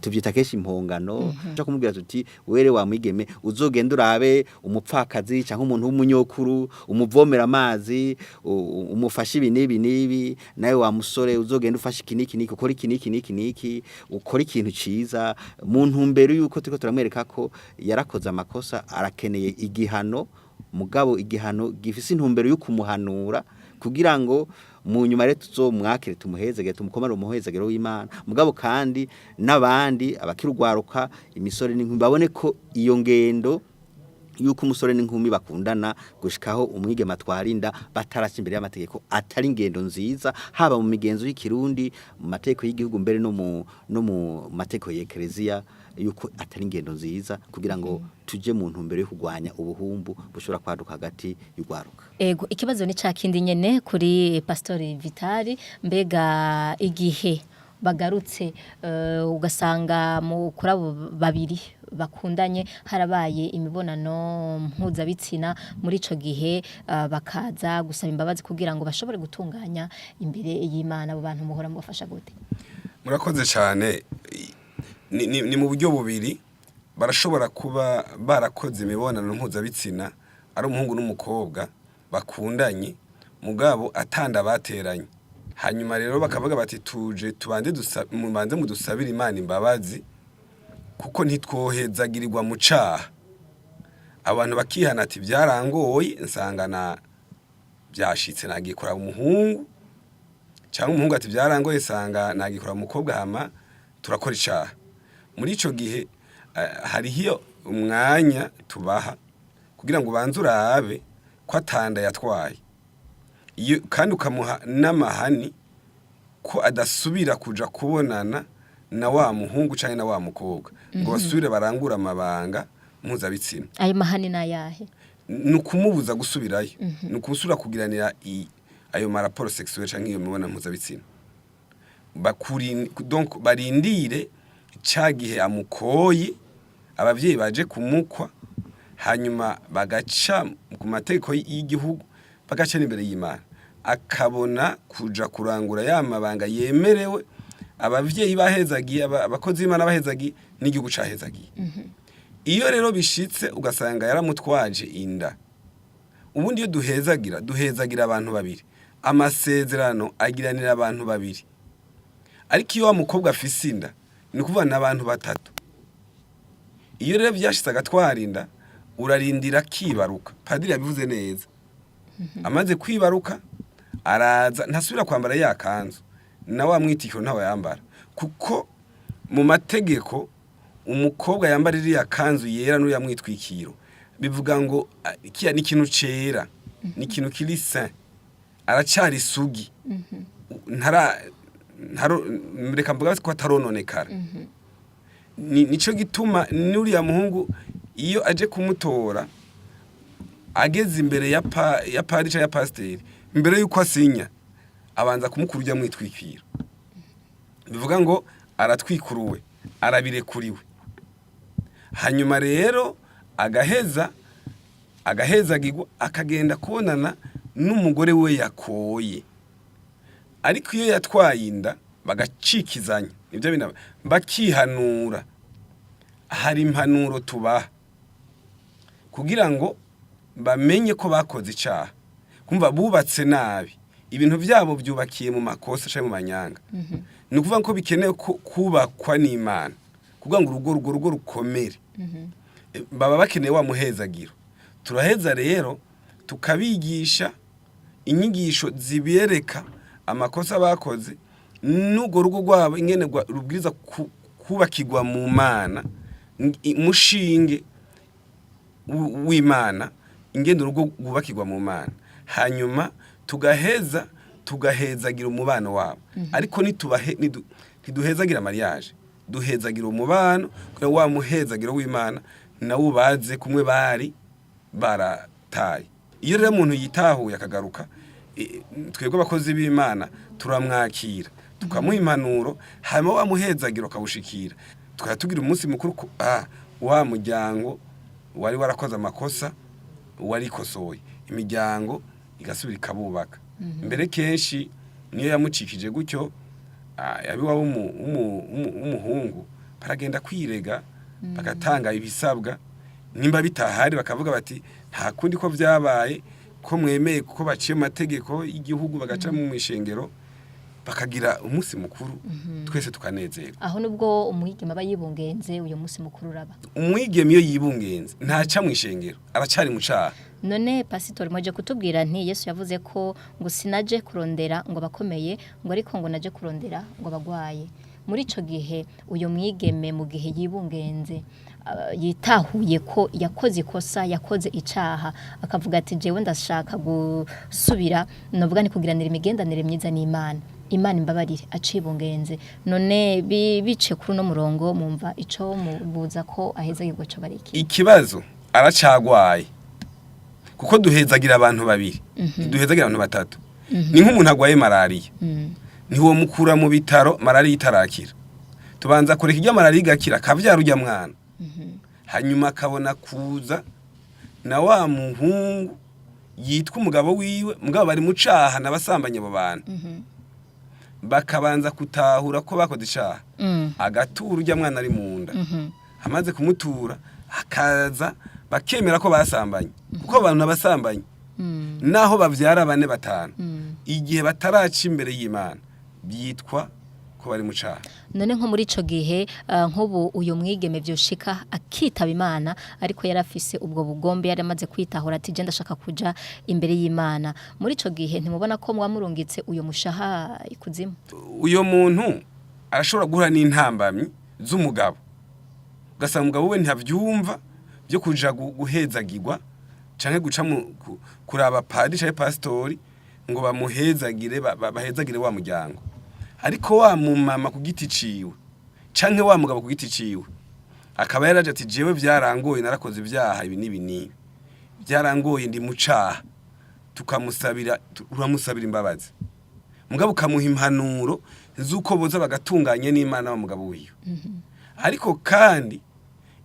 tuvyita kenshi impongano. mm kumubwira tuti: "Were wa mwigeme, uzogenda urabe umupfakazi cyangwa umuntu w'umunyokuru, umuvomera amazi, umufashe ibi n'ibi n'ibi. Nawe wa musore, uzogenda ufashe iki n'iki n'iki, ukora iki n'iki n'iki n'iki, ukora ikintu ciza," mu ntumbero yuko turiko turamwereka ko yarakoze amakosa, arakeneye igihano, mugabo igihano gifise intumbero yo kumuhanura, kugira ngo mu nyuma rero tuzomwakire, tumuhezegere, tumukomere umuhezegero w'Imana. Mugabo kandi n'abandi abakirugwaruka, imisore n'inkumi, babone ko iyo ngendo yuko umusore n'inkumi bakundana gushikaho umwigeme atwara inda bataraca imbere y'amategeko atari ingendo nziza, haba mu migenzo y'ikirundi, mu mategeko y'igihugu, mbere no mu mategeko y'Eklezia, yuko atari ingendo nziza, kugira ngo tuje mu ntumbero yo kurwanya ubuhumbu bushobora kwaduka hagati y'urwaruka.
Ego, ikibazo ni ca kindi nyene kuri Pastori Vitali. Mbega igihe bagarutse ugasanga mu kuri abo babiri bakundanye harabaye imibonano mpuzabitsina, muri ico gihe bakaza gusaba imbabazi kugira ngo bashobore gutunganya imbere y'Imana, abo bantu muhora mubafasha gute?
Murakoze cyane. Ni mu buryo bubiri barashobora kuba barakoze imibonano mpuzabitsina, ari umuhungu n'umukobwa bakundanye, mugabo atanda bateranye, hanyuma rero bakavuga bati: "Tuje tubanze mubanze mudusabire Imana imbabazi, kuko ntitwohezagirirwa mu caha." Abantu bakihana ati: "Byarangoye, nsanga na byashitse nagiye kuraba umuhungu," cyangwa umuhungu ati: "Byarangoye, sanga nagiye kuraba umukobwa, hama turakora icaha." Muri ico gihe hariho umwanya tubaha kugira ngo ubanze urabe ko atanda yatwaye. Iyo kandi ukamuha n'amahani. Ko adasubira kuja kubonana na wa muhungu canke na wa mukobwa ngo basubire barangure amabanga mpuzabitsina.
Ayo mahani ni ayahe?
Ni ukumubuza gusubirayo, ni ukusubira kugiranira ayo ma rapports sexuels canke iyo mibonano mpuzabitsina. Donc barindire ca gihe amukoye, abavyeyi baje kumukwa, hanyuma bagaca ku mategeko y'igihugu, bagaca n'imbere y'Imana, akabona kuja kurangura ya mabanga yemerewe, abavyeyi bahezagiye, abakozi b'Imana bahezagiye, n'igihugu cahezagiye. Iyo rero bishitse ugasanga yaramutwaje inda, ubundi iyo duhezagira, duhezagira abantu babiri, amasezerano agiranira abantu babiri. Ariko iyo wa mukobwa afise inda, ni ukuvuga n'abantu batatu. Iyo rero vyashitse agatwara inda, urarindira akibaruka. Padiri yabivuze neza. Amaze kwibaruka araza, ntasubira kwambara ya kanzu na wa mwitikiro, ntawe yambara, kuko mu mategeko umukobwa yambara iriya kanzu yera n'uriya mwitwikiro, bivuga ngo kiya ni ikintu cera, ni ikintu kiri saint, aracari isugi, ntara ntaro, reka mvuga ko atarononekara. Nico gituma n'uriya muhungu iyo aje kumutora, ageze imbere ya padiri canke ya pasiteri, mbere yuko asinya abanza kumukura ujya mwitwikiro, bivuga ngo aratwikuruwe, arabirekuriwe. Hanyuma rero agaheza agahezagirwa, akagenda kubonana n'umugore we yakoye. Ariko iyo yatwaye inda, bagacikizanya, nibyo binaba bakihanura. Hari impanuro tubaha kugira ngo bamenye ko bakoze icaha, kumva bubatse nabi, ibintu byabo byubakiye mu makosa canke mu manyanga. Ni ukuvuga ko bikenewe ko kubakwa n'Imana kugira ngo urugo rugo rukomere. Baba bakeneye wa muhezagiro. Turaheza rero tukabigisha inyigisho zibereka amakosa bakoze n'urwo rugo rwabo ingene rubwiriza kubakirwa mu Mana, mushinge w'Imana, ingene urugo rwubakirwa mu Mana. Hanyuma tugaheza tugahezagira umubano wabo. Ariko ntiduhezagira mariage, duhezagira umubano kugira wa muhezagiro w'Imana nawe ubaze kumwe bari barataye. Iyo rero umuntu yitahuye akagaruka, twebwe abakozi b'Imana turamwakira, tukamuha impanuro, hanyuma wa muhezagiro akawushikira, tukaba tugira umunsi mukuru ko wa muryango wari warakoze amakosa warikosoye, imiryango igasubira ikabubaka. Mbere kenshi niyo yamucikije gutyo, abiwabo w'umuhungu baragenda kwirega, bagatanga ibisabwa. Nimba bitahari, bakavuga bati nta kundi ko vyabaye, ko mwemeye kuko baciye mu mategeko y'igihugu, bagaca mu ishengero, bakagira umunsi mukuru, twese tukanezerwa.
Aho nubwo umwigeme aba yibungenze, uyu munsi mukuru uraba?
Umwigeme iyo yibungenze ntaca mu ishengero, aracari mu caha.
None pasitori, mwaje kutubwira nti Yesu yavuze ko ngo sinaje kurondera ngo bakomeye, ngo ariko ngo naje kurondera ngo bagwaye. Muri ico gihe uyu mwigeme mu gihe yibungenze, yitahuye ko yakoze ikosa, yakoze icaha, akavuga ati jewe ndashaka gusubira, novuga ni kugiranira imigendanire myiza n'Imana, Imana imbabarire, acibungenze, none bice kuri uno murongo, mumva ico mubuza ko aheza yigwa co bariki?
Ikibazo aracagwaye, kuko duhezagira abantu babiri, duhezagira abantu batatu. Ni nk'umuntu agwaye malariya, ntiwomukura mu bitaro malariya itarakira. Tubanza kureka irya malariya igakira, akavyara urya mwana, hanyuma akabona kuza na wa muhungu yitwa umugabo wiwe. Mugabo bari mu caha n'abasambanye, abo bantu bakabanza kutahura ko bakoze icaha, agatura urya mwana ari mu nda. Amaze kumutura, akaza bakemera ko basambanye, kuko abantu n'abasambanye naho bavyara bane, batanu, igihe bataraca imbere y'Imana byitwa ko bari mu caha.
None nko muri ico gihe, nk'ubu uyu mwigeme vyoshika akitaba Imana, ariko yarafise ubwo bugombe, yaramaze kwitahura ati je ndashaka kuja imbere y'Imana, muri ico gihe ntimubona ko mwamurungitse uyo mushaha ikuzimu?
Uyo muntu arashobora guhura n'intambamyi z'umugabo, ugasanga umugabo we ntavyumva byo kuja guhezagirwa canke guca kuraba padiri canke pasitori ngo bamuhezagire, bahezagire wa muryango. Ariko wa mumama ku giti ciwe canke wa mugabo ku giti ciwe akaba yaraje ati jewe byarangoye, narakoze ibyaha ibi n'ibi n'ibi, byarangoye, ndi mu caha, tukamusabira, uramusabira imbabazi, mugabo ukamuha impanuro z'uko boza bagatunganye n'Imana wa mugabo wiwe. Ariko kandi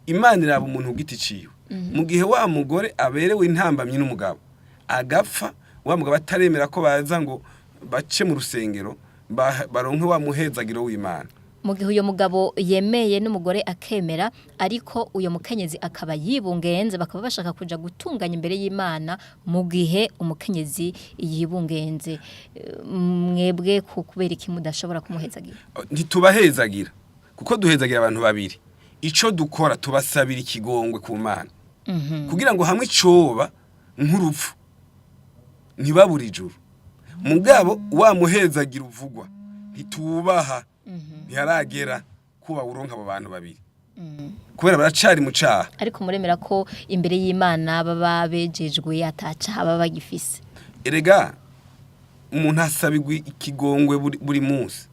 Imana iraba umuntu ku giti ciwe. Mu gihe wa mugore aberewe intambamyi n'umugabo agapfa, wa mugabo ataremera ko baza ngo bace mu rusengero baronke wa muhezagiro w'Imana.
Mu gihe uyo mugabo yemeye n'umugore akemera, ariko uyo mukenyezi akaba yibungenze, bakaba bashaka kuja gutunganya imbere y'Imana, mu gihe umukenyezi yibungenze, mwebwe ku kubera iki mudashobora kumuhezagira?
Ntitubahezagira kuko duhezagira abantu babiri. Ico dukora, tubasabira ikigongwe ku Mana kugira ngo hamwe icoba nk'urupfu ntibabure ijuru. Mugabo wa muhezagira uvugwa ntitubaha, ntiharagera kuba uronka abo bantu babiri kubera baracari mu caha.
Ariko muremera ko imbere y'Imana baba bejejwe, atacaha baba bagifise?
Erega umuntu asabigwa ikigongwe buri munsi,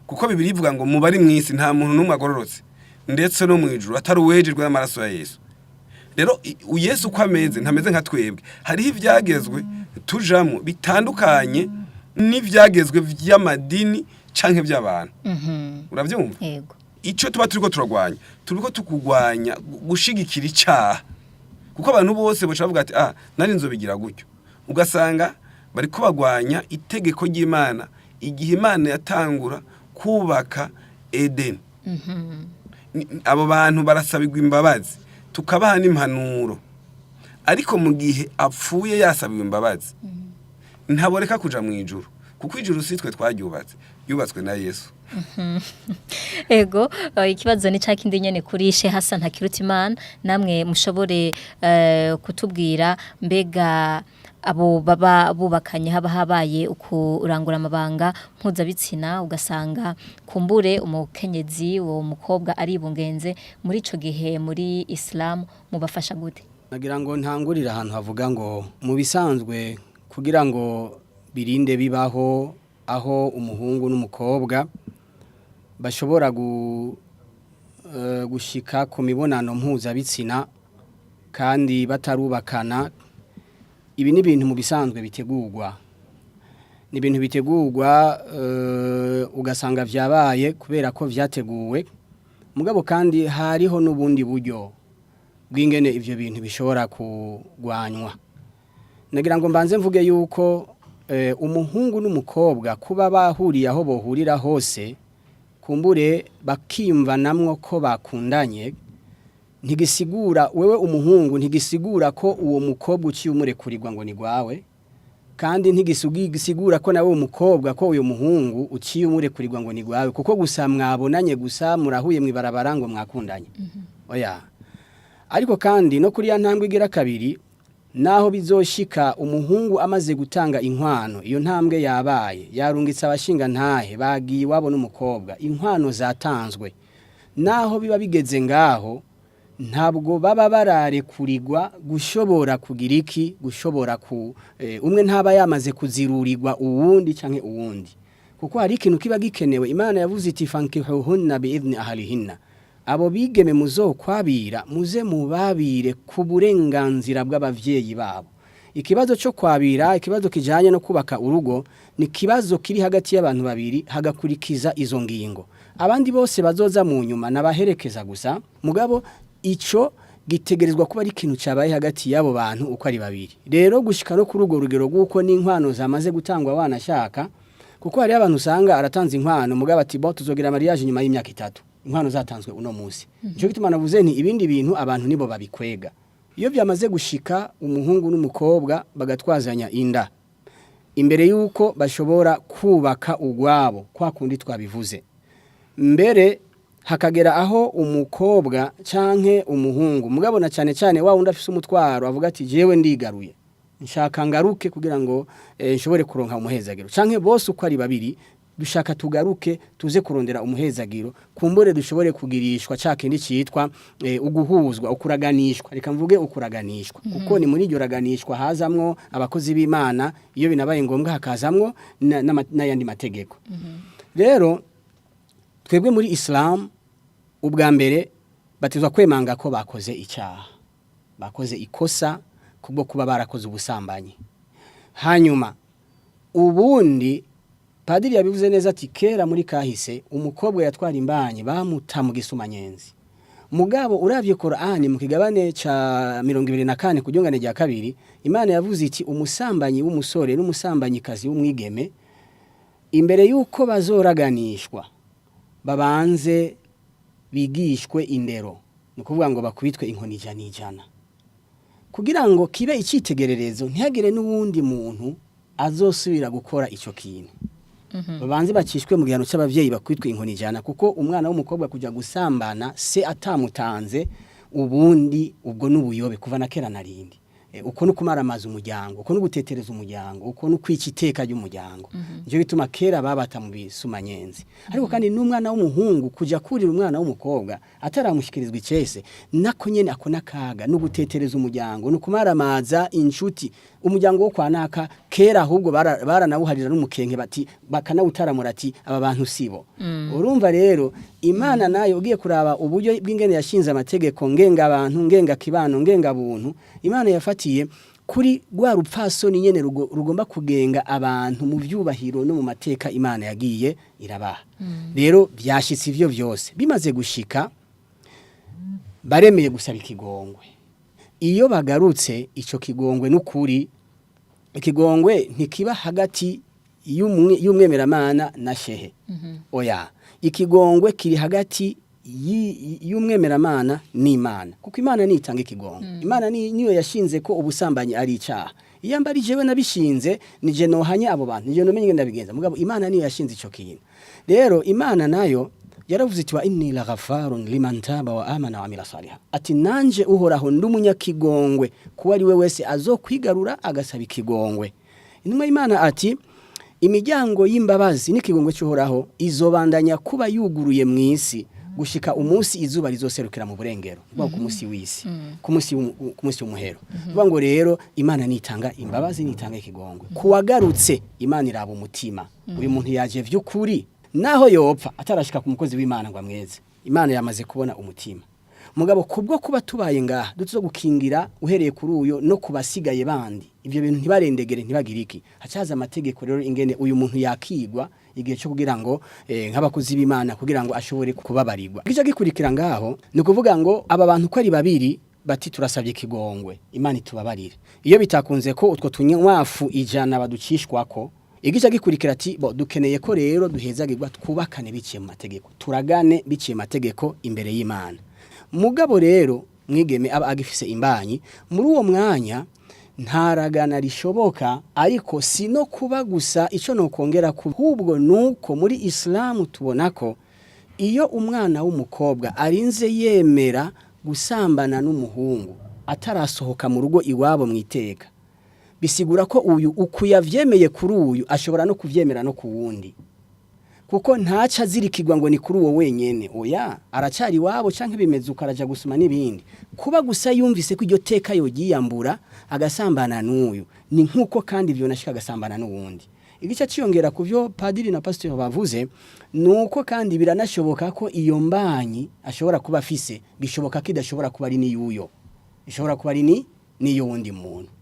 kuko Bibiri ivuga ngo mu bari mw'isi nta muntu n'umwe agororotse, ndetse no mu ijuru, atari uwejejwe n'amaraso ya Yesu. Rero Yesu uko ameze ntameze nka twebwe. Hariho ivyagezwe tujamwo bitandukanye n'ivyagezwe vy'amadini canke by'abantu, uravyumva?
Yego.
Ico tuba turiko turagwanya, turiko tukugwanya gushigikira icaha, kuko abantu bose baca bavuga ati: "Ah, nari nzobigira gutyo." Ugasanga bariko bagwanya itegeko ry'Imana igihe Imana yatangura kubaka Edeni. Abo bantu barasabirwa imbabazi, tukabaha n'impanuro, ariko mu gihe apfuye yasabiwe imbabazi ntaboreka kuja mu ijuru, kuko ijuru si twe twaryubatse, yubatswe na Yesu.
Ego, ikibazo ni cakindi nyene kuri Sheikh Hassan Hakirutimana, namwe mushobore kutubwira mbega abo baba bubakanye haba habaye ukurangura amabanga mpuzabitsina, ugasanga kumbure umukenyezi, uwo mukobwa aribungenze, muri ico gihe muri Islam mubafasha gute?
Nagira ngo ntangurire ahantu havuga ngo mu bisanzwe kugira ngo birinde bibaho aho umuhungu n'umukobwa bashobora gushika ku mibonano mpuzabitsina kandi batarubakana. Ibi ni ibintu mu bisanzwe bitegurwa, ni ibintu bitegurwa, ugasanga vyabaye kubera ko vyateguwe. Mugabo kandi hariho n'ubundi buryo bw'ingene ivyo bintu bishobora kugwanywa. Nagira ngo mbanze mvuge yuko umuhungu n'umukobwa kuba bahuriye aho bohurira hose, kumbure bakiyumvanamwo ko bakundanye, ntigisigura wewe umuhungu, ntigisigura ko uwo mukobwa uciye umurekurirwa ngo ni gwawe, kandi ntigisigura ko nawe umukobwa ko uyu muhungu uciye umurekurirwa ngo ni gwawe, kuko gusa mwabonanye, gusa murahuye mwibarabara ngo mwakundanye. Oya. Ariko kandi no kuri ya ntambwe igira kabiri, naho bizoshika umuhungu amaze gutanga inkwano, iyo ntambwe yabaye, yarungitse abashinga ntahe, bagiye iwabo n'umukobwa, inkwano zatanzwe, naho biba bigeze ngaho, ntabwo baba bararekurirwa gushobora kugira iki, gushobora ku umwe ntaba yamaze kuzirurirwa uwundi canke uwundi, kuko hari ikintu kiba gikenewe. Imana yavuze iti: "Fankihuhunna biidhni ahlihinna." Abo bigeme muzokwabira, muze mubabire ku burenganzira bw'abavyeyi babo. Ikibazo cyo kwabira, ikibazo kijanye no kubaka urugo, ni kibazo kiri hagati y'abantu babiri, hagakurikiza izo ngingo. Abandi bose bazoza mu nyuma nabaherekeza gusa. Mugabo ico gitegerezwa kuba ari ikintu cyabaye hagati y'abo bantu uko ari babiri. Rero gushika no kuri urwo rugero rw'uko n'inkwano zamaze gutangwa, wanashaka, kuko hari abantu usanga aratanze inkwano, mugabo ati: "Bo tuzogira mariage nyuma y'imyaka 3," inkwano zatanzwe uno munsi. Nico gituma navuze nti ibindi bintu abantu nibo babikwega. Iyo byamaze gushika umuhungu n'umukobwa bagatwazanya inda imbere yuko bashobora kubaka ugwabo kwa kundi twabivuze mbere, hakagera aho umukobwa canke umuhungu, mugabo na cyane cyane wa wundi afise umutwaro, avuga ati: "Jewe ndigaruye, nshaka ngaruke kugira ngo nshobore kuronka umuhezagiro," canke bose uko ari babiri: "Dushaka tugaruke tuze kurondera umuhezagiro, kumbure dushobore kugirishwa ca kindi citwa uguhuzwa, ukuraganishwa." Reka mvuge ukuraganishwa, kuko ni muri iryo raganishwa hazamwo abakozi b'Imana, iyo binabaye ngombwa hakazamwo n'ayandi mategeko. Rero twebwe muri Islam, ubwa mbere batizwa kwemanga ko bakoze icyaha, bakoze ikosa kubwo kuba barakoze ubusambanyi. Hanyuma ubundi padiri yabivuze neza ati kera muri kahise umukobwa yatwara imbanyi bamuta mu gisumanyenzi. Mugabo uravye Qur'ani mu kigabane ca 24 ku ryungane rya kabiri, Imana yavuze iti umusambanyi w'umusore n'umusambanyikazi w'umwigeme imbere yuko bazoraganishwa babanze bigishwe indero, ni ukuvuga ngo bakubitwe inkoni 100 kugira ngo kibe icyitegererezo, ntihagire n'uwundi muntu azosubira gukora ico kintu. Babanze bacishwe mu gihano cy'abavyeyi, bakubitwe inkoni 100, kuko umwana w'umukobwa kujya gusambana se atamutanze, ubundi ubwo n'ubuyobe kuva na kera narindi. Uko no kumaramaza umuryango, uko no gutetereza umuryango, uko no kwica iteka ry'umuryango. Nico gituma kera babata mu bisumanyenzi. Ariko kandi n'umwana w'umuhungu kujya kurira umwana w'umukobwa ataramushyikirizwa icese, nako nyene ako nakaga no gutetereza umuryango, no kumaramaza inshuti. Umuryango wo kwa naka kera ahubwo baranawuharira n'umukenke, bati bakanawutaramura ati aba bantu sibo. Urumva rero Imana nayo ugiye kuraba uburyo bw'ingene yashinze amategeko ngenga abantu, ngenga kibano, ngenga buntu, Imana yafatiye kuri rwa rupfasoni nyene rugomba kugenga abantu mu vyubahiro no mu mateka Imana yagiye irabaha. Rero byashitse ivyo byose bimaze gushika, baremeye gusaba ikigongwe. Iyo bagarutse ico kigongwe, n'ukuri ikigongwe ntikiba hagati y'umwemeramana na shehe, oya, ikigongwe kiri hagati y'umwemeramana n'Imana, kuko Imana nitanga ikigongwe. Imana niyo yashinze ko ubusambanyi ari icyaha. Iyo mba ari jewe nabishinze, nije nohanye abo bantu, nije nomenye ingene ndabigenza, mugabo Imana niyo yashinze ico kintu. Rero Imana nayo yaravuze iti wa inni la ghafarun liman taba wa amana wa amila saliha, ati nanje Uhoraho ndi umunyakigongwe kuba ari we wese azokwigarura agasaba ikigongwe. Intumwa y'Imana ati imiryango y'imbabazi n'ikigongwe cy'Uhoraho izobandanya kuba yuguruye mu isi gushika umunsi izuba rizoserukira mu burengero, kuvuga ku munsi w'isi, ku munsi w'umuhero. Kuvuga ngo rero Imana nitanga imbabazi, nitanga ikigongwe kuwagarutse. Imana iraba umutima, uyu muntu yaje vy'ukuri, naho yopfa atarashika ku mukozi w'Imana ngo amweze, Imana yamaze kubona umutima. Mugabo kubwo kuba tubaye ngaha dutuzo gukingira uhereye kuri uyo no kubasigaye bandi, ivyo bintu ntibarendegere, ntibagire iki, hacaza amategeko rero ingene uyu muntu yakigwa igihe cyo kugira ngo nk'abakozi b'Imana kugira ngo ashobore kubabarirwa. Gica gikurikira ngaho ni ukuvuga ngo aba bantu ko ari babiri bati turasabye ikigongwe, Imana itubabarire. Iyo bitakunze ko utwo tunywafu 100 baducishwako, igica gikurikira ati bo dukeneye ko rero duhezagirwa, twubakane biciye mu mategeko, turagane biciye mu mategeko imbere y'Imana. Mugabo rero mwigeme aba agifise imbanyi muri uwo mwanya, ntaragana rishoboka. Ariko si no kuba gusa, ico nokongera ku ahubwo nuko muri Islamu tubona ko iyo umwana w'umukobwa arinze yemera gusambana n'umuhungu atarasohoka mu rugo iwabo mu iteka, bisigura ko uyu uku yavyemeye kuri uyu ashobora no kuvyemera no ku wundi, kuko ntaca azirikirwa ngo ni kuri uwo wenyene, oya, aracari iwabo canke bimeze uko araja gusoma n'ibindi. Kuba gusa yumvise ko iryo teka yogiyambura agasambana n'uyu, ni nkuko kandi ivyo nashika agasambana n'uwundi. Igice ciyongera ku byo padiri na pasiteri bavuze nuko kandi biranashoboka ko iyo mbanyi ashobora kuba afise, bishoboka ko idashobora kuba ari n'iyuyo, ishobora kuba ari ni n'iy'uwundi muntu.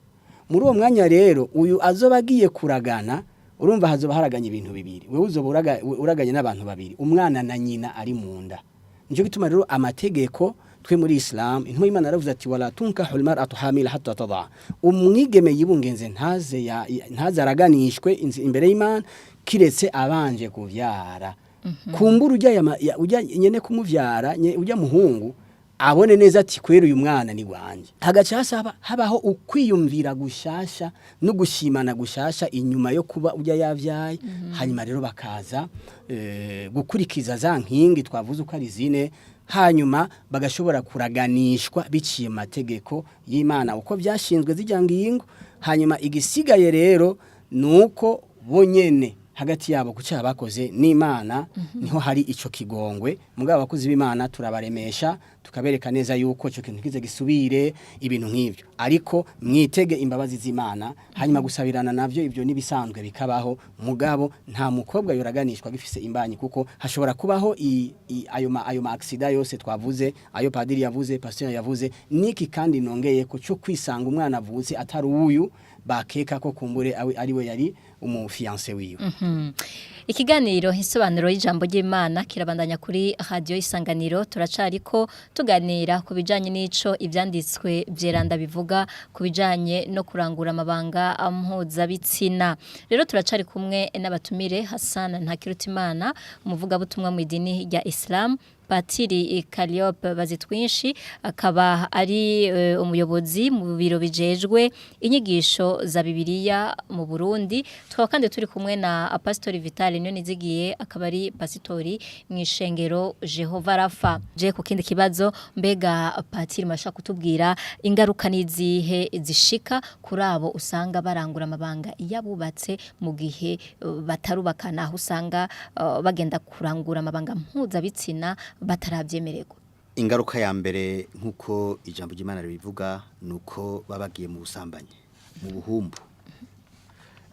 Muri uwo mwanya rero uyu azoba agiye kuragana, urumva hazoba haraganye ibintu bibiri, wewe uzoba uraganye n'abantu babiri, umwana na nyina ari mu nda. Nico gituma rero amategeko twe muri Islam, intumwa y'Imana yaravuze ati wala tunkahu almar'atu hamila hatta tada, umwigeme yibungenze ntaze ntaze araganishwe imbere y'Imana kiretse abanje kuvyara. Kumbura ujya ujya nyene kumuvyara, ujya muhungu abone neza ati kwera uyu mwana ni wanje. Hagaca hasaba habaho ukwiyumvira gushasha no gushimana gushasha inyuma yo kuba ujya yavyaye. Hanyuma rero bakaza gukurikiza za nkingi twavuze uko ari zine, hanyuma bagashobora kuraganishwa biciye mu mategeko y'Imana uko byashinzwe zijya ngingo. Hanyuma igisigaye rero nuko bonyene hagati yabo ku cyaha bakoze n'Imana, niho hari ico kigongwe. Mugabo abakozi b'Imana turabaremesha, tukabereka neza yuko ico kintu kize gisubire, ibintu nk'ivyo, ariko mwitege imbabazi z'Imana. Hanyuma gusabirana navyo, ibyo nibisanzwe bikabaho. Mugabo nta mukobwa yoraganishwa gifise imbanyi, kuko hashobora kubaho ayo ma accident yose twavuze, ayo padiri yavuze, pasteur yavuze niki. Kandi nongeye ko cyo kwisanga umwana avutse atari uyu bakeka ko kumbure ari we yari umufiancé wiwe.
Ikiganiro Insobanuro y'Ijambo ry'Imana kirabandanya kuri Radio Isanganiro. Turacariko tuganira ku bijanye n'ico ivyanditswe vyeranda bivuga ku bijanye no kurangura amabanga mpuzabitsina. Rero turacari kumwe n'abatumire: Hassan Ntakirutimana, umuvugabutumwa mu idini rya Islam, Patiri Calliope Bazitwinshi, akaba ari umuyobozi mu biro bijejwe inyigisho za Bibiliya mu Burundi. Tukaba kandi turi kumwe na Pastori Vital Nizigiye, akaba ari pasitori mu ishengero Jehova Rafa. Je ku kindi kibazo, mbega Patiri, masha kutubwira ingaruka nizihe zishika kuri abo usanga barangura amabanga yabubatse mu gihe batarubakana, aho usanga bagenda kurangura amabanga mpuzabitsina batarabyemererwa?
Ingaruka ya mbere, nk'uko ijambo ry'Imana ribivuga, ni uko baba bagiye mu busambanyi, mu buhumbu.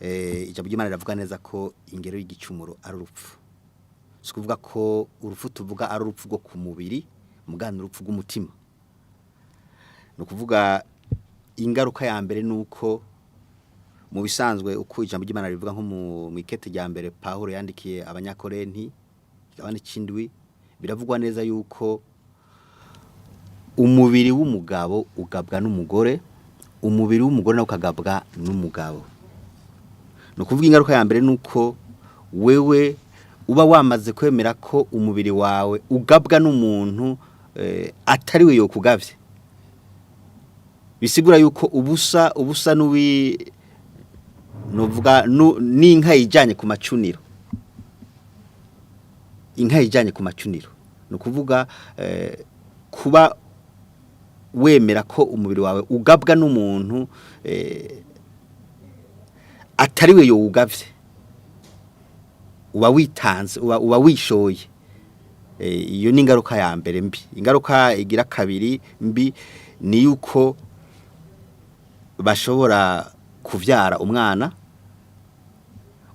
Ijambo ry'Imana riravuga neza ko ingero y'igicumuro ari urupfu. Si ukuvuga ko urupfu tuvuga ari urupfu rwo ku mubiri, mugana urupfu rw'umutima. Ni ukuvuga ingaruka ya mbere ni uko mu bisanzwe, uko ijambo ry'Imana rivuga, nko mu ikete rya mbere Pawulo yandikiye Abanyakorenti, igabane c'indwi, biravugwa neza yuko umubiri w'umugabo ugabwa n'umugore, umubiri w'umugore nawo ukagabwa n'umugabo. Ni ukuvuga ingaruka ya mbere ni uko wewe uba wamaze kwemera ko umubiri wawe ugabwa n'umuntu atari we yokugavye. Bisigura yuko ubusa n'uwi novuga n'inka yijanye ku macuniro, inka yijanye ku macuniro. Ni ukuvuga kuba wemera ko umubiri wawe ugabwa n'umuntu atari we yowugavye, uba witanze, uba wishoye. Iyo ni ingaruka ya mbere mbi. Ingaruka igira kabiri mbi ni yuko bashobora kuvyara umwana,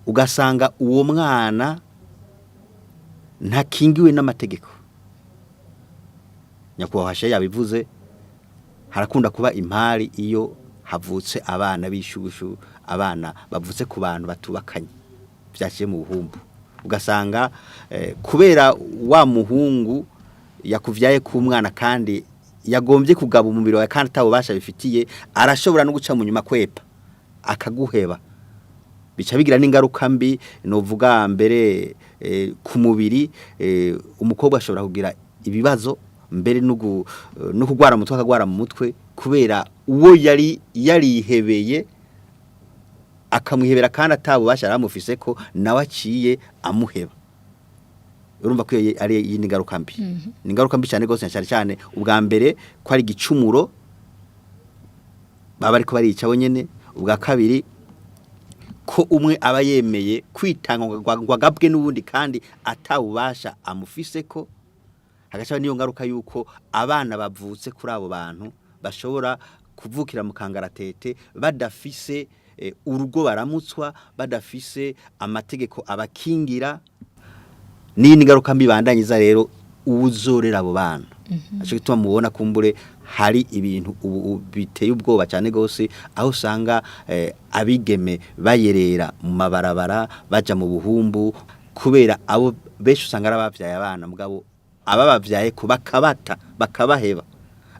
ugasanga uwo mwana ntakingiwe n'amategeko. Nyakubahwa Hashe yabivuze, harakunda kuba impari iyo havutse abana b'ishushu, abana bavutse ku bantu batubakanye vyaciye mu buhumbu. Ugasanga kubera wa muhungu yakuvyaye ku mwana kandi yagombye kugaba umubiri wawe kandi atawubasha bifitiye, arashobora no guca mu nyuma kwepa akaguheba. Bica bigira n'ingaruka mbi novuga mbere ku mubiri. Umukobwa ashobora kugira ibibazo mbere no kugwara mu mutwe, akagwara mu mutwe kubera uwo yari yarihebeye akamwihebera kandi atabubasha aramufise ko nawe aciye amuheba. Urumva ko iyo ari iyindi ngaruka mbi. Ni ingaruka mbi cyane rwose, cyane cyane ubwa mbere ko ari igicumuro baba ariko barica bonyene, ubwa kabiri ko umwe aba yemeye kwitanga ngo agabwe n'ubundi kandi atawubasha amufise ko. Hagaca niyo ngaruka yuko abana bavutse kuri abo bantu bashobora kuvukira mu kangaratete, badafise urugo baramutswa, badafise amategeko abakingira. N'iyindi ngaruka mbi bandanyiza rero, uwuzorera abo bana. Aco gituma mubona kumbure hari ibintu ubu biteye ubwoba cyane gose, aho usanga abigeme bayerera mu mabarabara, baja mu buhumbu, kubera abo benshi usanga ari abavyaye abana, mugabo ababavyaye ko bakabata, bakabaheba.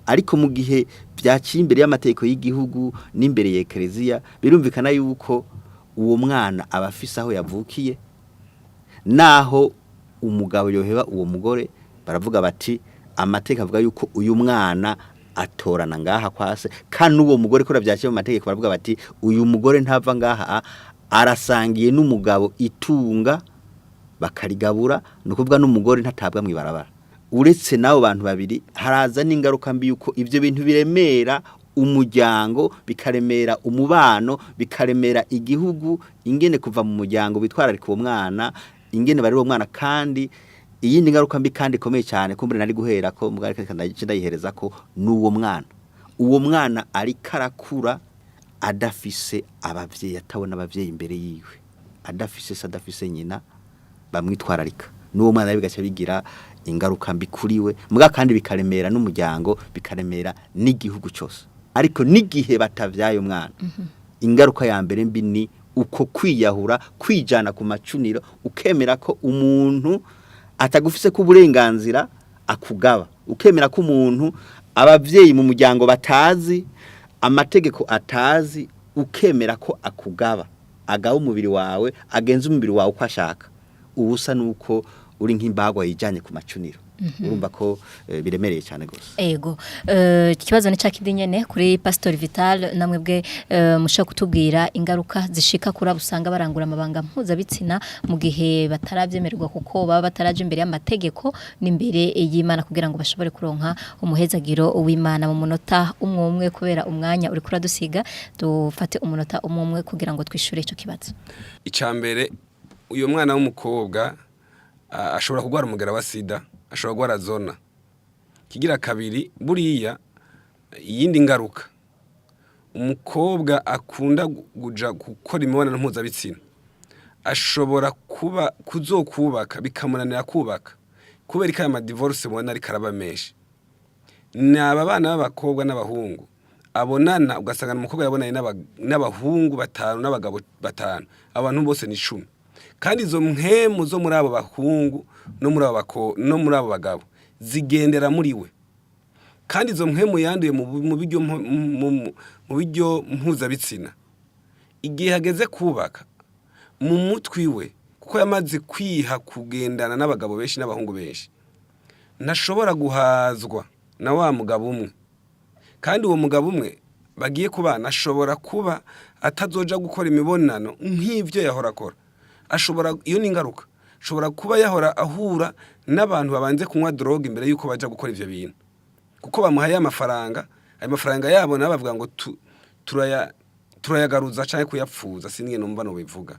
Ariko mu gihe vyaciye imbere y'amategeko y'igihugu n'imbere ya Ekereziya, birumvikana yuko uwo mwana aba afise aho yavukiye. Naho umugabo yoheba uwo mugore, baravuga bati amateka avuga yuko uyu mwana atorana ngaha kwase, kandi uwo mugore ko byaciye mu mategeko, baravuga bati uyu mugore ntava ngaha, arasangiye n'umugabo itunga, bakarigabura. Ni ukuvuga n'umugore ntatabwa mu ibarabara. Uretse n'abo bantu babiri, haraza n'ingaruka mbi yuko ibyo bintu biremera. Umuryango, bikaremera umubano, bikaremera igihugu, ingene kuva mu muryango bitwararika uwo mwana, ingene barera uwo mwana. Kandi iyindi ngaruka mbi kandi ikomeye cyane, kumbure nari guhera ko mugari ndayihereza ko n'uwo mwana, uwo mwana ariko arakura adafise abavyeyi, atabona abavyeyi imbere yiwe, adafise se, adafise nyina bamwitwararika, n'uwo mwana bigaca bigira ingaruka mbi kuri we muga, kandi bikaremera n'umuryango, bikaremera n'igihugu cyose. Ariko n'igihe batavyaye umwana, ingaruka ya mbere mbi ni uko kwiyahura, kwijana ku macuniro, ukemera ko umuntu atagufise ko uburenganzira akugaba, ukemera ko umuntu abavyeyi mu muryango batazi, amategeko atazi, ukemera ko akugaba, agaba umubiri wawe, agenza umubiri wawe uko ashaka. Ubusa nuko uri nk'imbagwa yijanye ku macuniro. Urumva ko biremereye cyane gose.
Ego, ikibazo ni ca kindi nyene kuri Pastor Vital. Namwe bwe mushobora kutubwira ingaruka zishika kuri abo usanga barangura amabanga mpuzabitsina mu gihe batarabyemererwa, kuko baba bataraje imbere y'amategeko n'imbere y'Imana kugira ngo bashobore kuronka umuhezagiro w'Imana. Mu munota umwe umwe, kubera umwanya uri kuradusiga, dufate umunota umwe umwe kugira ngo twishure ico kibazo.
Icambere, uyu mwana w'umukobwa ashobora kurwara umugera wa sida, ashobora kurwara zona. Kigira kabiri, buriya iyindi ngaruka, umukobwa akunda kuja gukora imibonano mpuzabitsina ashobora kuba kuzokubaka bikamunanira kubaka, kubera ko aya madivorce mubona ariko araba menshi, ni aba bana b'abakobwa n'abahungu abonana, ugasanga umukobwa yabonanye n'abahungu batanu, n'abagabo batanu, abantu bose ni 10. Kandi izo mpemu zo muri abo bahungu no muri abo bagabo zigendera muri we. Kandi izo mpemu yanduye mu buryo mpuzabitsina, igihe hageze kubaka, mu mutwi we, kuko yamaze kwiha kugendana n'abagabo benshi n'abahungu benshi, ntashobora guhazwa na wa mugabo umwe. Kandi uwo mugabo umwe bagiye kubana ashobora kuba atazoja gukora imibonano nk'ivyo yahora akora. Ashobora, iyo ni ingaruka, ashobora kuba yahora ahura n'abantu babanze kunywa drogue imbere yuko baja gukora ivyo bintu, kuko bamuhaye amafaranga. Ayo mafaranga yabo nabo bavuga ngo turayagaruza canke kuyapfuza, sinige numva no bivuga.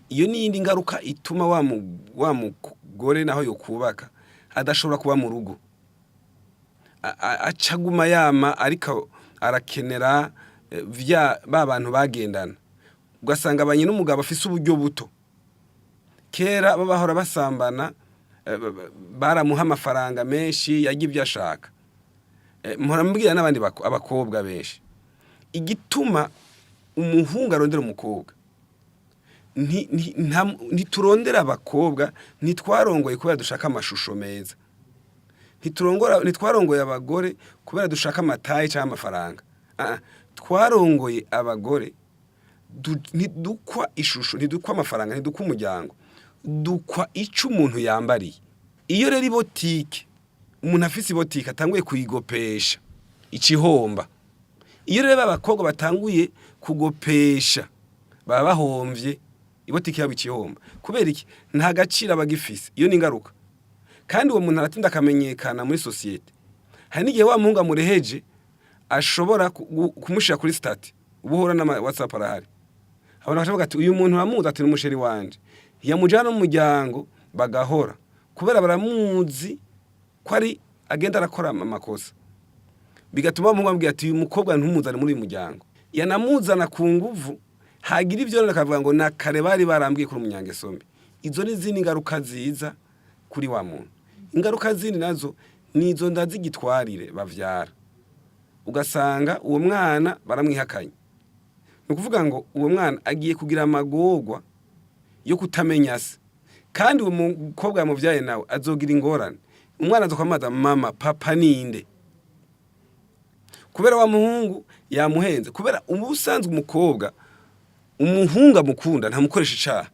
Iyo ni iyindi ngaruka ituma wa mugore naho yokubaka adashobora kuba mu rugo, acaguma yama ariko arakenera vya ba bantu bagendana, ugasanga abanye n'umugabo afise uburyo buto. Kera bo bahora basambana, baramuha amafaranga menshi, yagira ibyo ashaka. Mpora mbwira n'abandi abakobwa benshi, igituma umuhungu arondera umukobwa, ntiturondera abakobwa, ntitwarongoye kubera dushaka amashusho meza, ntitwarongoye abagore kubera dushaka amataye cyangwa amafaranga. Ah, ah, twarongoye abagore ntidukwa ishusho, ntidukwa amafaranga, ntidukwa umuryango, dukwa ico umuntu yambariye. Iyo rero ibotike, umuntu afise ibotike atanguye kuyigopesha, icihomba. Iyo rero abakobwa batanguye kugopesha, baba bahomvye, ibotike yabo icihomba. Kubera iki? Nta gaciro aba agifise. Iyo ni ingaruka. Kandi uwo muntu aratinda akamenyekana muri sosiyete. Hari n'igihe wa muhungu amureheje ashobora kumushira kuri statut. Ubu uhora n'ama WhatsApp arahari, abantu bakavuga ati: "Uyu muntu uramuzi?" Ati: "N'umuchéri wanje." Yamujana no mu muryango bagahora, kubera baramuzi ko ari agenda arakora amakosa, bigatuma wa muhungu amubwira ati: "Uyu mukobwa ntumuzane muri uyu muryango." Yanamuzana ku nguvu, hagira ibyo rero akavuga ngo: "Na kare bari barambwiye kuri umunyangeso mbi." Izo ni izindi ngaruka ziza kuri wa muntu. Ingaruka zindi nazo ni izo nda z'igitwarire bavyara, ugasanga uwo mwana baramwihakanye. Ni ukuvuga ngo uwo mwana agiye kugira amagorwa yo kutamenya se, kandi uwo mukobwa yamuvyaye nawe azogira ingorane. Umwana azokwamaza: "Mama, papa ninde?" Kubera wa muhungu yamuhenze. Kubera ubusanzwe umukobwa umuhungu amukunda ntamukoresha icaha,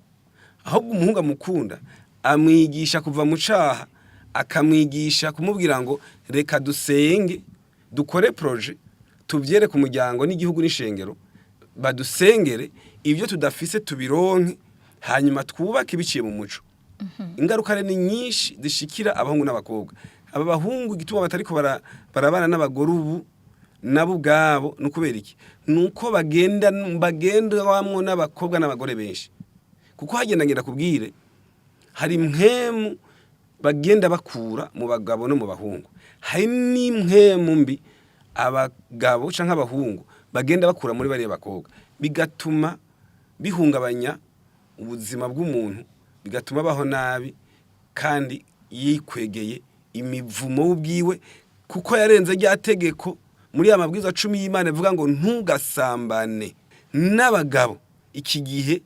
ahubwo umuhungu amukunda amwigisha kuva mu caha, akamwigisha kumubwira ngo: "Reka dusenge, dukore projet, tuvyereke umuryango n'igihugu n'ishengero, badusengere, ibyo tudafise tubironke, hanyuma twubake biciye mu muco." Ingaruka rero ni nyinshi zishikira abahungu n'abakobwa. Aba bahungu igituma batariko barabana n'abagore ubu. Nabo ubwabo ni ukubera iki? Ni uko bagenda bagendwamwo n'abakobwa n'abagore benshi, kuko hagenda ngenda kubwire hari impwemu bagenda bakura mu bagabo no mu bahungu, hari n'impwemu mbi abagabo canke abahungu bagenda bakura muri bariya bakobwa, bigatuma bihungabanya ubuzima bw'umuntu, bigatuma abaho nabi kandi yikwegeye imivumo ubwiwe, kuko yarenze rya tegeko muri ya mabwiriza 10 y'Imana ivuga ngo ntugasambane n'abagabo. Iki gihe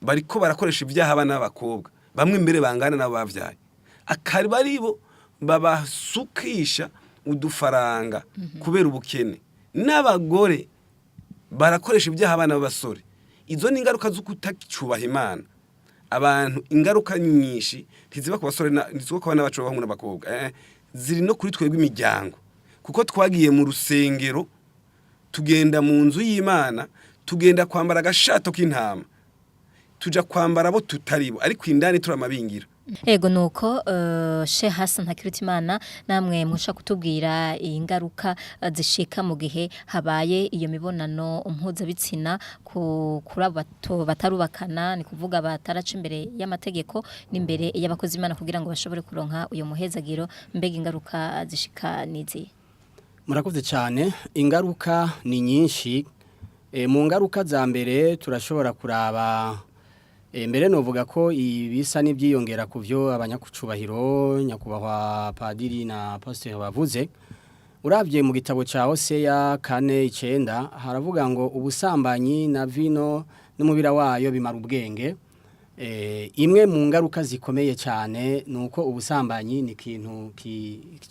bariko barakoresha ibyaha abana b'abakobwa bamwe imbere bangana nabo bavyaye, akaba aribo babasukisha udufaranga kubera ubukene. N'abagore barakoresha ibyaha abana b'abasore. Izo ni ingaruka zo kutacyubaha Imana. Abantu ingaruka nyinshi ntiziba ku basore, ntiziba ku bana bacu b'abahungu n'abakobwa, ziri no kuri twebwe imiryango, kuko twagiye mu rusengero, tugenda mu nzu y'Imana, tugenda kwambara agashato k'intama, tuja kwambara abo tutaribo, ariko indani turamabingira.
Ego, nuko Sheikh Hassan Hakirutimana, namwe musha kutubwira ingaruka zishika mu gihe habaye iyo mibonano mpuzabitsina ku kuri abo batarubakana, ni kuvuga bataraca imbere y'amategeko n'imbere y'abakozi Imana kugira ngo bashobore kuronka uyo muhezagiro. Mbega ingaruka zishika nizi?
Murakoze cyane. Ingaruka ni nyinshi. Mu ngaruka za mbere turashobora kuraba, mbere novuga ko ibisa n'ibyiyongera ku byo abanyakucubahiro nyakubahwa padiri na pasiteri bavuze. Urabye mu gitabo cya Hoseya 4:9, haravuga ngo ubusambanyi na vino n'umubira wayo bimara ubwenge. Imwe mu ngaruka zikomeye cyane ni uko ubusambanyi ni ikintu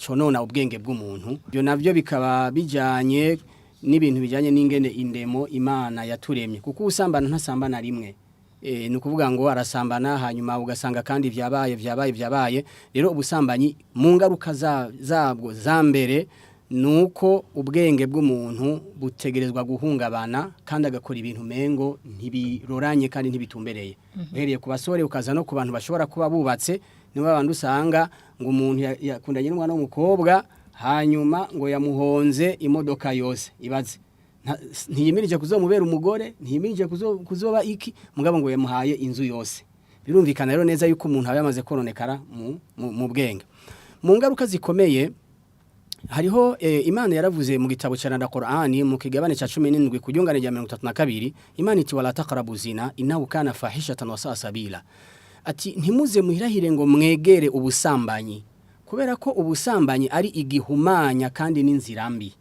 conona ubwenge bw'umuntu. Ibyo nabyo bikaba bijyanye n'ibintu bijyanye n'ingene indemo Imana yaturemye, kuko usambana ntasambana rimwe. Ni ukuvuga ngo arasambana, hanyuma ugasanga kandi vyabaye vyabaye vyabaye. Rero ubusambanyi mu ngaruka zabwo za mbere nuko ubwenge bw'umuntu butegerezwa guhungabana, kandi agakora ibintu mengo ntibiroranye kandi ntibitumbereye. Uhereye ku basore ukaza no ku bantu bashobora kuba bubatse, nibo abantu usanga ngo umuntu yakundanye n'umwana w'umukobwa, hanyuma ngo yamuhonze imodoka yose. Ibaze, ntiyimirije kuzomubera umugore, ntiyimirije kuzoba iki, mugabo ngo yamuhaye inzu yose. Birumvikana rero neza yuko umuntu aba yamaze kononekara mu bwenge. Mu ngaruka zikomeye hariho, Imana yaravuze mu gitabo cya na Qur'ani mu kigabane ca 17 ku ryungane rya 32, Imana iti: "Wala taqrabu zina innahu kana fahishatan wa sa'a sabila." Ati: "Ntimuze muhirahire ngo mwegere ubusambanyi, kubera ko ubusambanyi ari igihumanya kandi n'inzira mbi."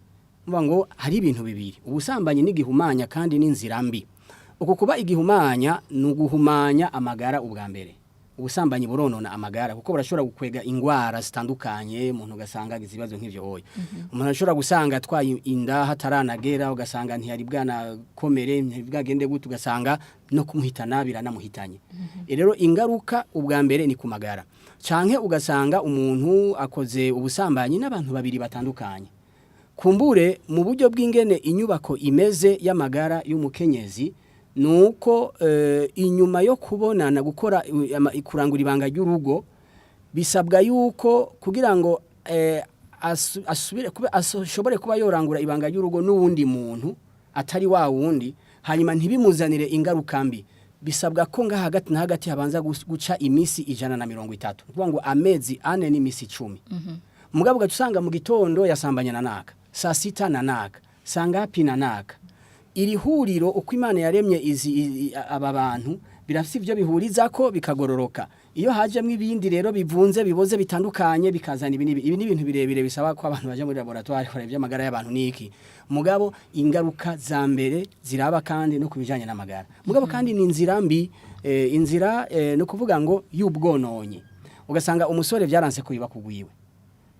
Mvuga ngo hari ibintu bibiri: ubusambanyi n'igihumanya kandi n'inzira mbi. Uku kuba igihumanya ni uguhumanya amagara. Ubwa mbere ubusambanyi buronona amagara, kuko burashobora gukwega ingwara zitandukanye, umuntu ugasanga agize ibibazo nk'ivyo. Hoya umuntu ashobora gusanga atwaye inda hataranagera, ugasanga ntiyari bwanakomere, ntiyari bwagende gute, ugasanga no kumuhitana biranamuhitanye. Rero ingaruka ubwa mbere ni ku magara, canke ugasanga umuntu akoze ubusambanyi n'abantu babiri batandukanye. Kumbure mu buryo bw'ingene inyubako imeze y'amagara y'umukenyezi, nuko inyuma yo kubonana, gukora kurangura ibanga ry'urugo, bisabwa yuko kugira ngo asubire kuba ashobore kuba yorangura ibanga ry'urugo n'uwundi muntu atari wa wundi, hanyuma ntibimuzanire ingaruka mbi, bisabwa ko ngaha hagati na hagati habanza guca imisi 130, kuvuga ngo amezi 4 n'imisi 10. Mugabo ugaca usanga mu gitondo yasambanye na naka, saa sita na naka, saa ngapi na naka. Iri huriro, uko Imana yaremye izi aba bantu, birafise ivyo bihurizako bikagororoka. Iyo hajemwo ibindi rero bivunze biboze bitandukanye, bikazana ibi n'ibi. Ibi ni ibintu birebire bisaba ko abantu baja muri laboratoire kureba ivy'amagara y'abantu niki. Mugabo ingaruka za mbere ziraba kandi no kubijanye n'amagara. Mugabo kandi ni inzira mbi, inzira no kuvuga ngo y'ubwononye. Ugasanga umusore vyaranse kuyiba kugwiwe,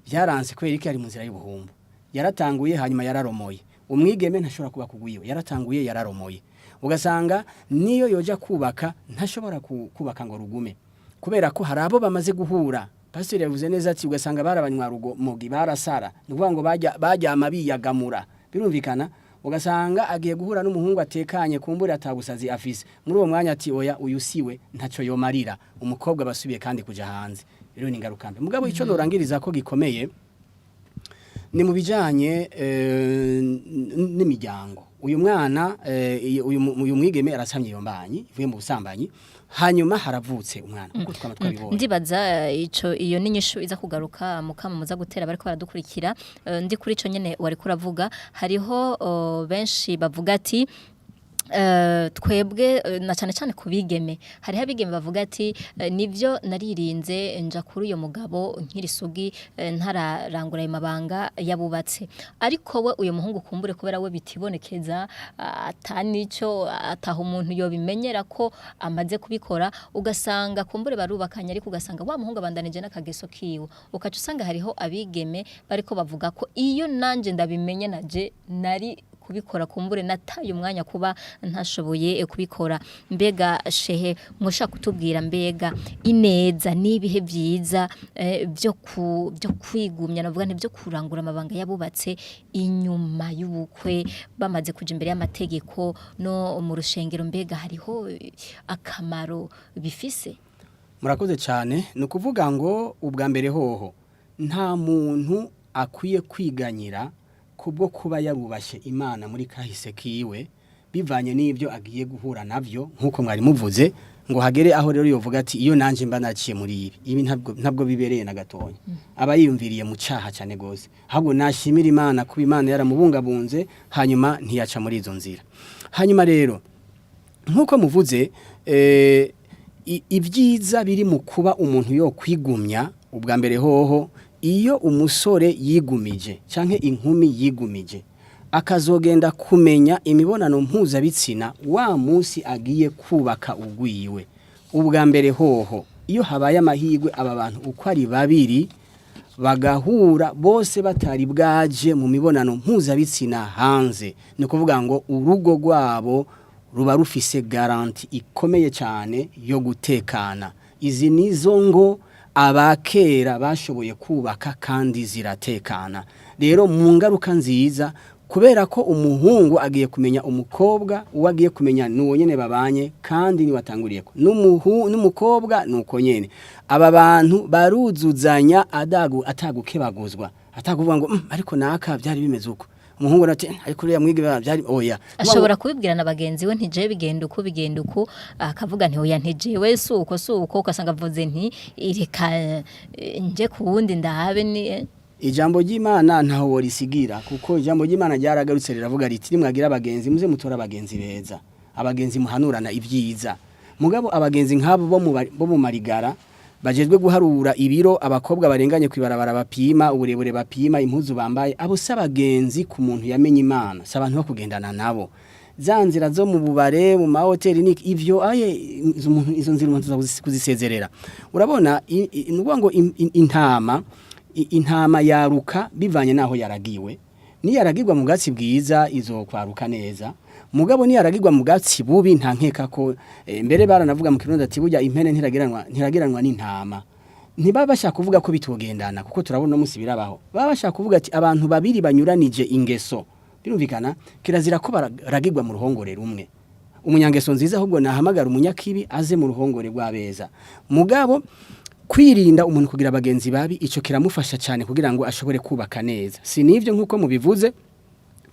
byaranse kubera iki? Ari mu nzira y'ubuhumbu, yaratanguye hanyuma yararomoye. Umwigeme ntashobora kuba kugwiwe, yaratanguye yararomoye. Ugasanga niyo yoja kubaka ntashobora kubaka ngo rugume, kubera ko hari abo bamaze guhura. Pasiteri yavuze neza ati ugasanga barabanywa rugo mugi barasara, ni ukuvuga ngo bajyama biyagamura. Birumvikana, ugasanga agiye guhura n'umuhungu atekanye, kumbura atabusazi afise. Muri uwo mwanya ati: "Oya, uyu siwe, ntacyo yomarira." Umukobwa basubiye kandi kuja hanze. Rero ni ingaruka mbi. Mugabo ico norangiriza ko gikomeye Ni mu bijanye n'imiryango. Uyu mwana uyu mwigeme arasamye iyo mbanyi ivuye mu busambanyi, hanyuma haravutse umwana kuko twama twabibonye.
Ndibaza ico iyo n'inyishu iza kugaruka mukama muza gutera bariko baradukurikira. Ndi kuri ico nyene wari kuravuga, hariho benshi bavuga ati twebwe na cyane cyane ku bigeme, hariho abigeme bavuga ati nivyo naririnze nja kuri uyo mugabo nkiri sugi, ntararangura ayo mabanga yabubatse, ariko we uyo muhungu kumbure kubera we bitibonekeza, atanico ataha umuntu yobimenyera ko amaze kubikora, ugasanga kumbure barubakanye, ariko ugasanga wa muhungu abandanije n'akageso kiwe. Ukaca usanga hariho abigeme bariko bavuga ko iyo nanje ndabimenye naje nari kubikora, kumbure nataye umwanya kuba ntashoboye kubikora. Mbega shehe, mushaka kutubwira mbega ineza n'ibihe byiza byo kwigumya, navuga nti byo kurangura amabanga yabubatse inyuma y'ubukwe bamaze kuja imbere y'amategeko no mu rushengero, mbega hariho akamaro bifise?
Murakoze cyane. Ni ukuvuga ngo ubwa mbere hoho nta muntu akwiye kwiganyira kubwo kuba yarubashye Imana muri kahise kiwe, bivanye n'ibyo agiye guhura navyo, nk'uko mwari muvuze ngo hagere aho rero yovuga ati iyo nanje mba naciye muri ibi ibi, ntabwo bibereye na gatonya, aba yiyumviriye mu cyaha cyane gose. Ahubwo nashimira Imana kuba Imana yaramubungabunze, hanyuma ntiyaca muri izo nzira. Hanyuma rero nk'uko muvuze, ibyiza biri mu kuba umuntu yo kwigumya, ubwa mbere hoho iyo umusore yigumije canke inkumi yigumije akazogenda kumenya imibonano mpuzabitsina wa munsi agiye kubaka ugwiwe, ubwa mbere hoho iyo habaye amahirwe aba bantu uko ari babiri bagahura bose batari bwaje mu mibonano mpuzabitsina hanze, ni ukuvuga ngo urugo rwabo ruba rufise garantie ikomeye cyane yo gutekana. Izi nizo ngo abakera bashoboye kubaka kandi ziratekana. Rero mu ngaruka nziza, kubera ko umuhungu agiye kumenya umukobwa, uwo agiye kumenya nuwo nyene babanye kandi ni watanguriye ko n'umukobwa nuko nyene, aba bantu baruzuzanya adagu atagukebaguzwa, atakuvuga ngo ariko naka byari bimeze uko, umuhungu ati ariko uriya mwige byari oya.
Ashobora kubibwira na bagenzi we nti jewe bigenda uku bigenda uku, akavuga nti oya nti jewe suko suko, ugasanga avuze nti reka nje ku wundi ndahabe ni
Ijambo ry'Imana ntaho worisigira, kuko ijambo ry'Imana ryaragarutse riravuga riti nimwagira abagenzi muze mutora abagenzi beza, abagenzi muhanurana ibyiza. Mugabo abagenzi nk'abo bo mu marigara bajejwe guharura ibiro abakobwa barenganye kwibarabara, bapima uburebure, bapima impuzu bambaye, abo si abagenzi ku muntu yamenye Imana, si abantu bo kugendana nabo. Za nzira zo mu bubare, mu mahoteli, ni ivyo aye izo umuntu izo nzira umuntu aza kuzisezerera. Urabona ni ukuvuga ngo intama yaruka bivanye naho yaragiwe. Niyaragirwa mu bwatsi bwiza izokwaruka neza, mugabo niyaragirwa mu bwatsi bubi nta nkeka ko mbere baranavuga mu Kirundi ati burya impene ntiragiranwa n'intama. Ntibaba bashaka kuvuga ko bitogendana, kuko turabona uno munsi birabaho. Baba bashaka kuvuga ati abantu babiri banyuranije ingeso, birumvikana kirazira ko baragirwa mu ruhongore rumwe. Umunyangeso nziza ahubwo nahamagara umunyakibi aze mu ruhongore rw'abeza. Mugabo kwirinda umuntu kugira abagenzi babi, ico kiramufasha cyane kugira ngo ashobore kubaka neza. Si nivyo nkuko mubivuze,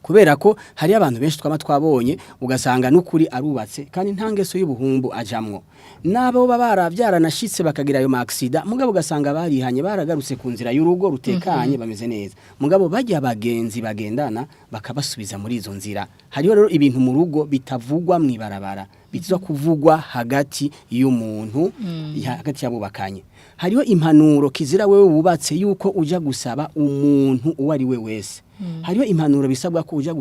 kubera ko hari abantu benshi twama twabonye ugasanga n'ukuri arubatse kandi nta ngeso y'ubuhumbu ajamwo, nabo baba barabyaranashitse bakagira ayo accident, mugabo ugasanga barihanye, baragarutse ku nzira y'urugo rutekanye, bameze neza. Mugabo bajya abagenzi bagendana bakabasubiza muri izo nzira. Hariho rero ibintu mu rugo bitavugwa mw'ibarabara, biza kuvugwa hagati y'umuntu, hagati y'abubakanye. Hariho impanuro kizira wewe wubatse yuko uja gusaba umuntu uwo ari we wese. Hariho impanuro bisabwa ko uja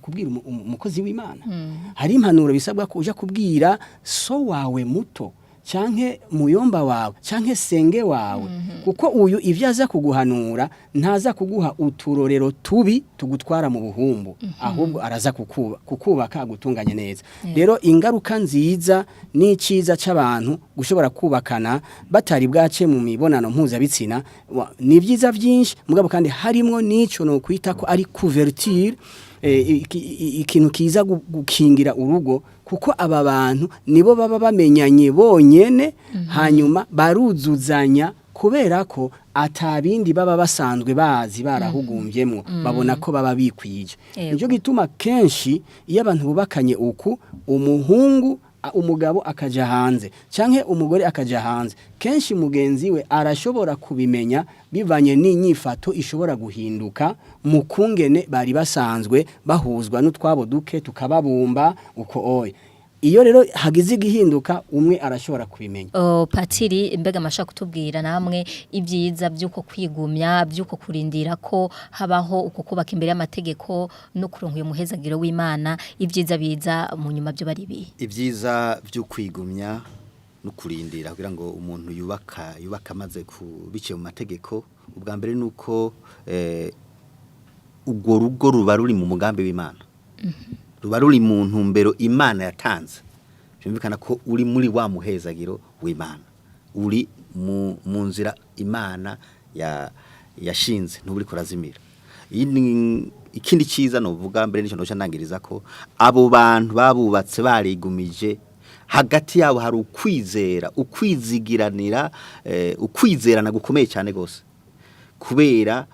kubwira umukozi w'Imana. Hari impanuro bisabwa ko uja kubwira so wawe muto canke muyomba wawe canke senge wawe, kuko uyu ivyo aza kuguhanura ntaza kuguha uturorero tubi tugutwara mu buhumbu, ahubwo araza kukubaka agutunganye neza. Rero ingaruka nziza n'iciza c'abantu gushobora kubakana batari bwace mu mibonano mpuzabitsina ni vyiza vyinshi. Mugabo kandi harimwo n'ico no kwita ko ari couverture, ikintu kiza gukingira urugo, kuko aba bantu nibo baba bamenyanye bonyene, hanyuma baruzuzanya. Kubera ko atabindi baba basanzwe bazi barahugumvyemwo, babona ko baba bikwije.
Yego.
Nico gituma kenshi iyo abantu bubakanye uku, umuhungu umugabo akaja hanze canke umugore akaja hanze, kenshi mugenzi we arashobora kubimenya bivanye n'inyifato ishobora guhinduka mu kungene bari basanzwe bahuzwa n'utwabo duke tukababumba uko oya. Iyo rero hagize igihinduka, umwe arashobora kubimenya.
O, Patiri, mbega amasha kutubwira namwe ibyiza by'uko kwigumya, by'uko kurindira ko habaho uko kubaka imbere y'amategeko no kuronka uyu muhezagiro w'Imana, ibyiza biza mu nyuma byo bari bihe?
Ibyiza byo kwigumya no kurindira kugira ngo umuntu yubaka amaze biciye mu mategeko, ubwa mbere nuko urwo rugo ruba ruri mu mugambi w'Imana, ruba ruri mu ntumbero Imana yatanze. Byumvikana ko uri muri wa muhezagiro w'Imana, uri mu nzira Imana yashinze, ntuburi kurazimira. Ikindi cyiza novuga mbere n'icyo ndoca ndangiriza ko abo bantu babubatse barigumije, hagati yabo hari ukwizera, ukwizigiranira, ukwizerana gukomeye cyane gose, kubera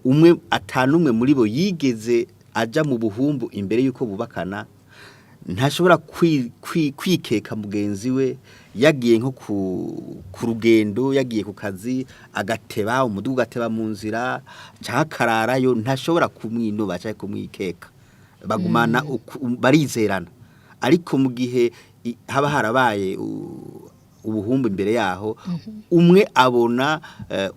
umwe atanumwe muri bo yigeze aja mu buhumbu imbere yuko bubakana. Ntashobora kwikeka mugenzi we yagiye nko ku rugendo, yagiye ku kazi agateba umudugu, agateba mu nzira cyangwa akararayo, ntashobora kumwinuba cyangwa kumwikeka. Bagumana barizerana. Ariko mu gihe haba harabaye ubuhumbu imbere yaho, umwe abona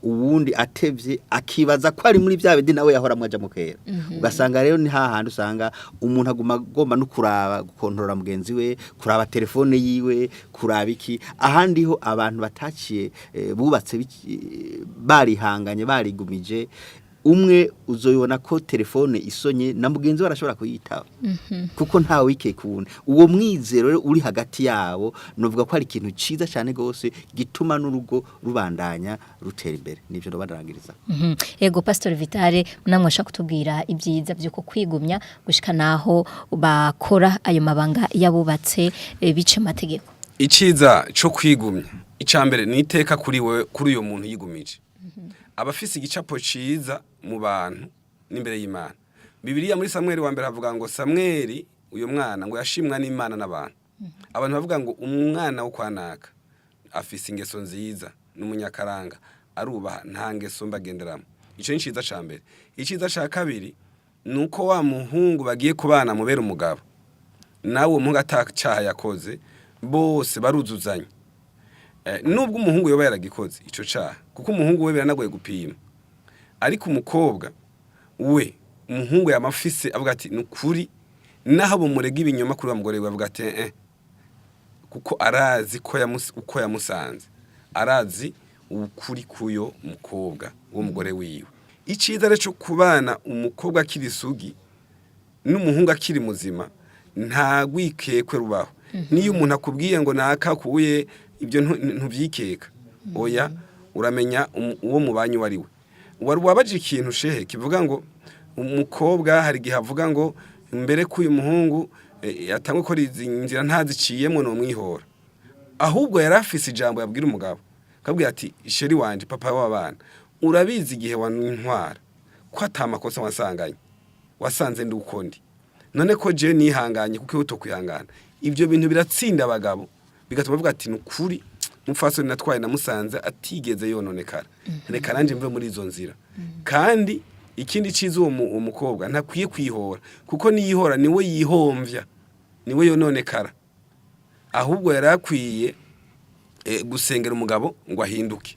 uwundi atevye, akibaza ko ari muri bya bindi nawe yahora mwaja mukera. Ugasanga rero ni hahandi usanga umuntu aguma agomba no kuraba, gukontorora mugenzi we, kuraba telefone yiwe, kuraba iki. Ahandi ho abantu bataciye bubatse barihanganye, barigumije, umwe uzoyibona ko telefone isonye na mugenzi we arashobora kuyitaba, kuko ntawe wikeka uwundi. Uwo mwizero rero uri hagati yabo, novuga ko ari ikintu ciza cyane gose gituma n'urugo rubandanya rutera imbere. Nivyo ndobandarangiriza.
Ego, Pastor Vitale, namwe ashaka kutubwira ibyiza by'uko kwigumya gushika naho bakora ayo mabanga yabubatse bice amategeko.
Iciza cyo kwigumya, icya mbere ni iteka kuri we, kuri uyo muntu yigumije, abafise igicapo ciza mu bantu n'imbere y'Imana. Bibiliya muri Samweli wa mbere havuga ngo Samweli uyo mwana ngo yashimwa n'Imana n'abantu. Abantu bavuga ngo umwana wo kwanaka afise ingeso nziza, n'umunyakaranga, arubaha, nta ngeso mbagenderamo. Ico ni ciza ca mbere. Iciza ca kabiri ni uko wa muhungu bagiye kubana mubera umugabo, nawe uwo muhungu atacaha yakoze, bose baruzuzanya. Nubwo umuhungu yoba yaragikoze ico caha, kuko umuhungu we biranagoye gupima, ariko umukobwa we, umuhungu yamafise avuga ati nukuri, naho bumurega ibinyoma kuri wa mugore we, avuga ati kuko arazi ko uko yamusanze, arazi ukuri kuyo mukobwa uwo mugore wiwe. Iciza rero cyo kubana umukobwa akiri isugi n'umuhungu akiri muzima, nta gwikekwe rubaho. Niyo umuntu akubwiye ngo nakakuye ibyo, ntuvyikeka, oya, uramenya uwo mubanyi wari we. Wari wabaje ikintu shehe kivuga ngo umukobwa hari igihe avuga ngo mbere ko uyu muhungu atangwe ko izi nzira ntaziciyemwo no mwihora. Ahubwo yari afise ijambo yabwira umugabo, akabwira ati chéri wanje, papa w'abana, urabizi igihe wantwara ko ata makosa wasanganye, wasanze ndi uko ndi, none ko jewe nihanganye, kuko iwe utokwihangana? Ibyo bintu biratsinda abagabo, bigatuma bavuga ati nukuri mupfasoni natwaye namusanze atigeze yononekara, reka nanje mve muri izo nzira. Kandi ikindi ciza, uwo mukobwa ntakwiye kwihora, kuko niyihora niwe yihomvya, niwe yononekara. Ahubwo yari akwiye gusengera umugabo ngo ahinduke.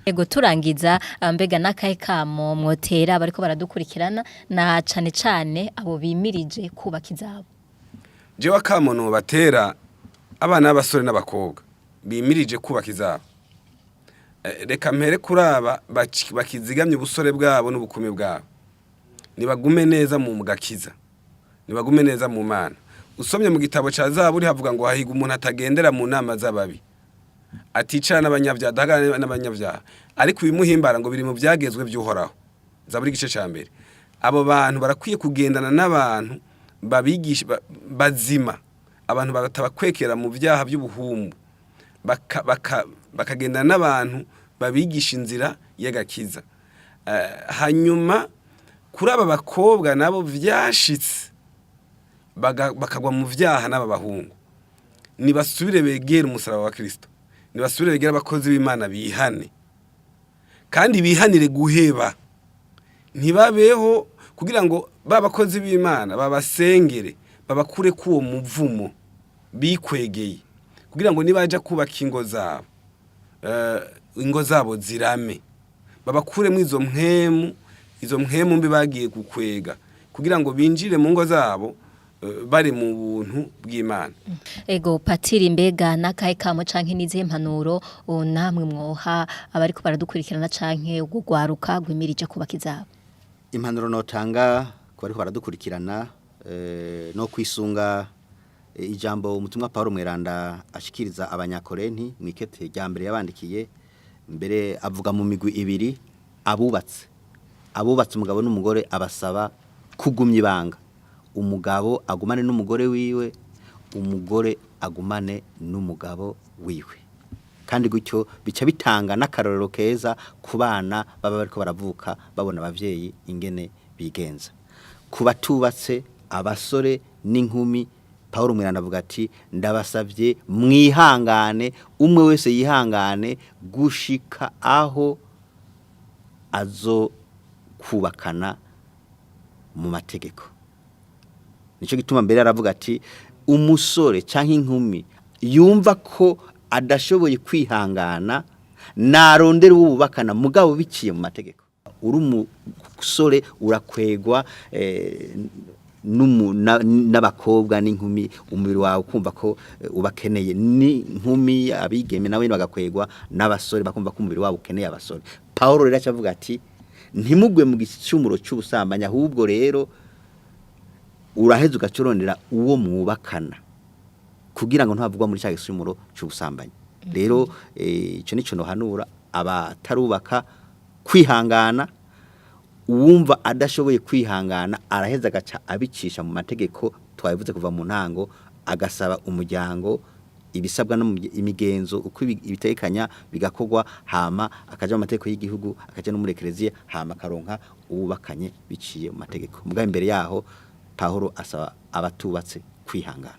Ego, turangiza, mbega n'akahe kamo mwotera bariko baradukurikirana, na cane cane abo bimirije kubaka izabo?
Jewe akamono batera abana b'abasore n'abakobwa bimirije kubaka izabo, reka mpere kuraba bakizigamye ubusore bwabo n'ubukumi bwabo, nibagume neza mu gakiza, nibagume neza mu Mana. Usomye mu gitabo ca Zaburi havuga ngo hahiga umuntu atagendera mu nama z'ababi, aticara n'abanyabyaha, adahagarara n'abanyabyaha, ariko ibimuhimbara ngo biri mu byagezwe by'Uhoraho. Zaburi igice ca mbere. Abo bantu barakwiye kugendana n'abantu babigisha bazima, abantu batabakwekera mu byaha by'ubuhumbu, bakagendana n'abantu. Babigisha inzira y'agakiza. Hanyuma kuri aba bakobwa nabo vyashitse bakagwa mu vyaha n'aba bahungu, nibasubire begere umusaraba wa Kristo, nibasubire begere abakozi b'Imana, bihane kandi bihanire guheba, ntibabeho kugira ngo ba bakozi b'Imana babasengere, babakure k'uwo muvumo bikwegeye, kugira ngo nibaja kubaka ingo zabo, ingo zabo zirame, babakuremo izo mpwemu mbi bagiye gukwega, kugira ngo binjire mu ngo zabo bari mu buntu bw'Imana.
Ego patiri, mbega nakahe kamo canke nizihe mpanuro namwe mwoha abariko baradukurikirana canke ugugwaruka gwimirije kubaka izabo?
Impanuro notanga ku bariko baradukurikirana, no kwisunga ijambo umutumwa Paulo Mweranda ashikiriza Abanyakorenti mu ikete rya mbere yabandikiye. Mbere avuga mu migwi ibiri: abubatse, umugabo n'umugore, abasaba kugumya ibanga, umugabo agumane n'umugore wiwe, umugore agumane n'umugabo wiwe. Kandi gutyo bica bitanga n'akarorero keza ku bana baba bariko baravuka, babona abavyeyi ingene bigenza. Ku batubatse, abasore n'inkumi, Paul Mweranda avuga ati: "Ndabasavye mwihangane, umwe wese yihangane gushika aho azo kubakana mu mategeko." Nico gituma mbere aravuga ati: "Umusore canke inkumi yumva ko adashoboye kwihangana, narondera uwo bubakana, mugabo biciye mu mategeko." Uri umusore urakwegwa n'abakobwa n'inkumi, umubiri wawe ukumva ko ubakeneye, n'inkumi abigeme nawe bagakwegwa n'abasore, bakumva ko umubiri wabo ukeneye abasore. Paulo rero acavuga ati: "Ntimugwe mu gicumuro cy'ubusambanyi, ahubwo rero uraheza ugacurondera uwo mwubakana kugira ngo ntabugwa muri cya gicumuro cy'ubusambanyi." Rero ico nico nohanura abatarubaka: kwihangana. Uwumva adashoboye kwihangana araheza agaca abicisha mu mategeko, twabivuze kuva mu ntango, agasaba umuryango ibisabwa no mu imigenzo uko ibitekanya bigakorwa, hama akaja mu mategeko y'igihugu, akaja no muri ekereziya, hama akaronka uwubakanye biciye mu mategeko. Mugabo imbere yaho Pahoro asaba abatubatse kwihangana.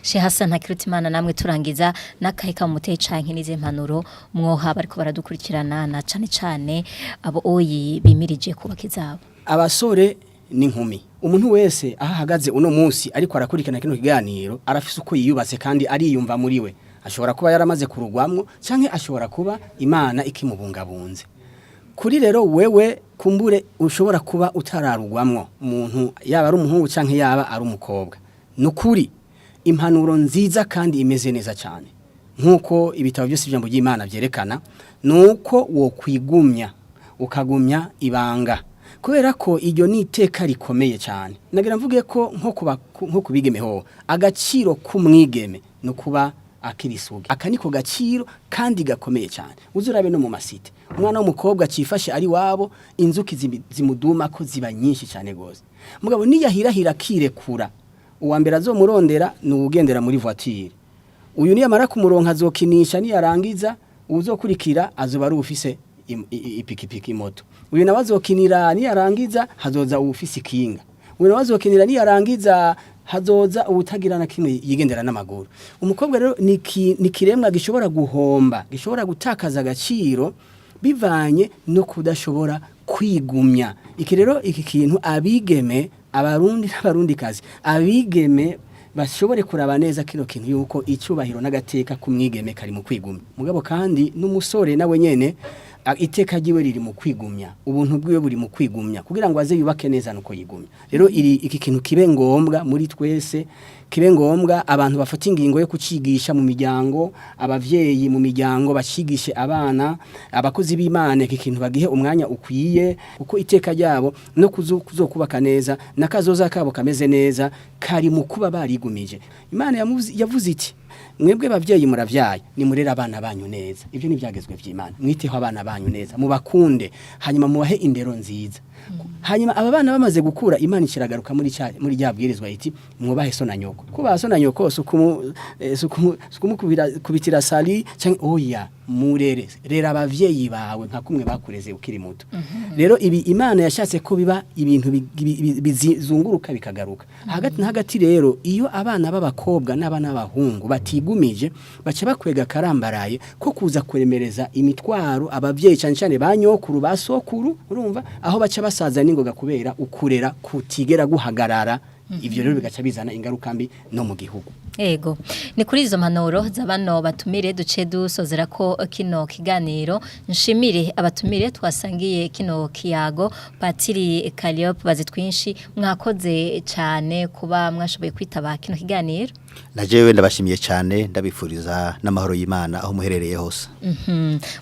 Sheikh Hassan Ntakirutimana, namwe turangiza, nakahe kamuteye canke nize mpanuro mwoha bariko baradukurikirana, na cane cane abo oyi bimirije kubaka izabo?
Abasore n'inkumi, umuntu wese aho ahagaze uno munsi ariko arakurikirana kino kiganiro, arafise uko yiyubatse kandi ariyumva muri we. Ashobora kuba yaramaze kurugwamwo, canke ashobora kuba Imana ikimubungabunze. Kuri rero wewe kumbure ushobora kuba utararugwamwo, umuntu yaba ari umuhungu canke yaba ari umukobwa, nukuri impanuro nziza kandi imeze neza cyane nkuko ibitabo byose by'ijambo ry'Imana byerekana, nuko wokwigumya, ukagumya ibanga, kubera ko iryo ni iteka rikomeye cyane. Nagira mvuge ko nko kubigeme ho, agaciro k'umwigeme no kuba akiri isugi, aka niko gaciro kandi gakomeye cyane. Uzurabe no mu masite, umwana w'umukobwa acifashe ari wabo, inzuki zimuduma ko ziba nyinshi cyane gose. Mugabo niyahirahira akirekura, uwa mbere azomurondera ni uwugendera muri voiture. Uyu niyamara kumuronka azokinisha, niyarangiza uzokurikira azoba ari ufise ipikipiki, moto. Uyu nawe azokinira, niyarangiza hazoza uwufise ikinga. Uyu nawe azokinira, niyarangiza hazoza uwutagira na kimwe yigendera n'amaguru. Umukobwa rero ni kiremwa gishobora guhomba, gishobora gutakaza agaciro bivanye no kudashobora kwigumya. Iki rero, iki kintu, abigeme, Abarundi n'Abarundikazi, abigeme bashobore kuraba neza kino kintu, yuko icyubahiro n'agateka k'umwigeme kari mu kwigumya. Mugabo kandi n'umusore nawe nyene iteka ryiwe riri mu kwigumya, ubuntu bwiwe buri mu kwigumya, kugira ngo aze yubake neza nuko yigumya. Rero iri iki kintu kibe ngombwa muri twese, kibe ngombwa abantu bafata ingingo yo kucigisha mu miryango, abavyeyi mu miryango bacigishe abana, abakozi b'Imana iki kintu bagihe umwanya ukwiye, kuko iteka ryabo no kuzokubaka neza nakazoza kabo kameze neza kari mu kuba barigumije. Imana yavuze iti: "Mwebwe bavyeyi muravyaye, nimurere abana banyu neza." Ibyo ni byagezwe vy'Imana. Mwiteho abana banyu neza, mubakunde, hanyuma mubahe indero nziza. Hanyuma aba bana bamaze gukura, Imana ikiragaruka muri rya bwirizwa iti: "Mwubahe so na nyoko." nyoko. Kubaha so na nyoko sukumukubira kubitira sali canke oya, murere, rera abavyeyi bawe nka kumwe bakureze ukiri muto. Rero ibi Imana yashatse ko biba ibintu bizunguruka bikagaruka hagati na hagati. Rero iyo abana b'abakobwa n'abana b'abahungu batigumije, baca bakwega karambaraye ko kuza kuremereza imitwaro abavyeyi, cyane cyane ba nyokuru, ba sokuru. Urumva aho baca basaza n'ingoga kubera ukurera kutigera guhagarara. Ivyo rero bigaca bizana ingaruka mbi no mu gihugu.
Ego, ni kuri izo mpanuro za bano batumire duce dusozera ko kino kiganiro. Nshimire abatumire twasangiye kino kiyago. Patiri Calliope Bazitwinshi, mwakoze cyane kuba mwashoboye kwitaba kino kiganiro.
Na jewe ndabashimiye cyane, ndabifuriza n'amahoro y'Imana aho muherereye hose.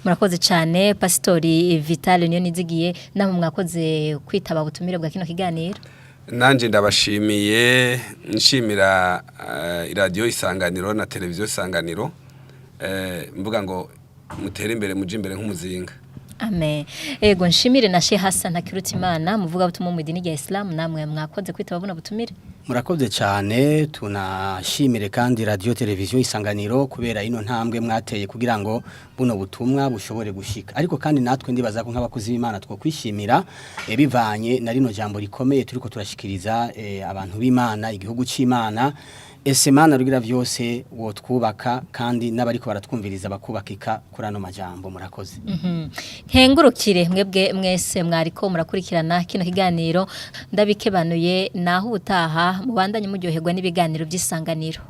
Murakoze cyane. Pasitori Vital Niyonizigiye, namwe mwakoze kwitaba ubutumire bwa kino kiganiro.
Nanje ndabashimiye, nshimira iradiyo Isanganiro na televiziyo Isanganiro, mvuga ngo mutere imbere, muje imbere nk'umuzinga.
Amen. Ego, nshimire na Sheikh Hassan Hakirutimana, muvuga butumwa mu idini rya Islam, namwe mwakoze kwitaba buno butumire.
Murakoze cyane. Tunashimire kandi radio televiziyo Isanganiro kubera ino ntambwe mwateye kugira ngo buno butumwa bushobore gushika. Ariko kandi natwe ndibaza ko nk'abakozi b'Imana two kwishimira bivanye na rino jambo rikomeye turiko turashikiriza abantu b'Imana, igihugu c'Imana. Ese Mana rugira vyose, wotwubaka kandi n'abariko baratwumviriza bakubakika kuri ano majambo. Murakoze.
Nkengurukire mwebwe mwese mwariko murakurikirana kino kiganiro. Ndabikebanuye, naho ubutaha, mubandanye muryoherwa n'ibiganiro by'Isanganiro.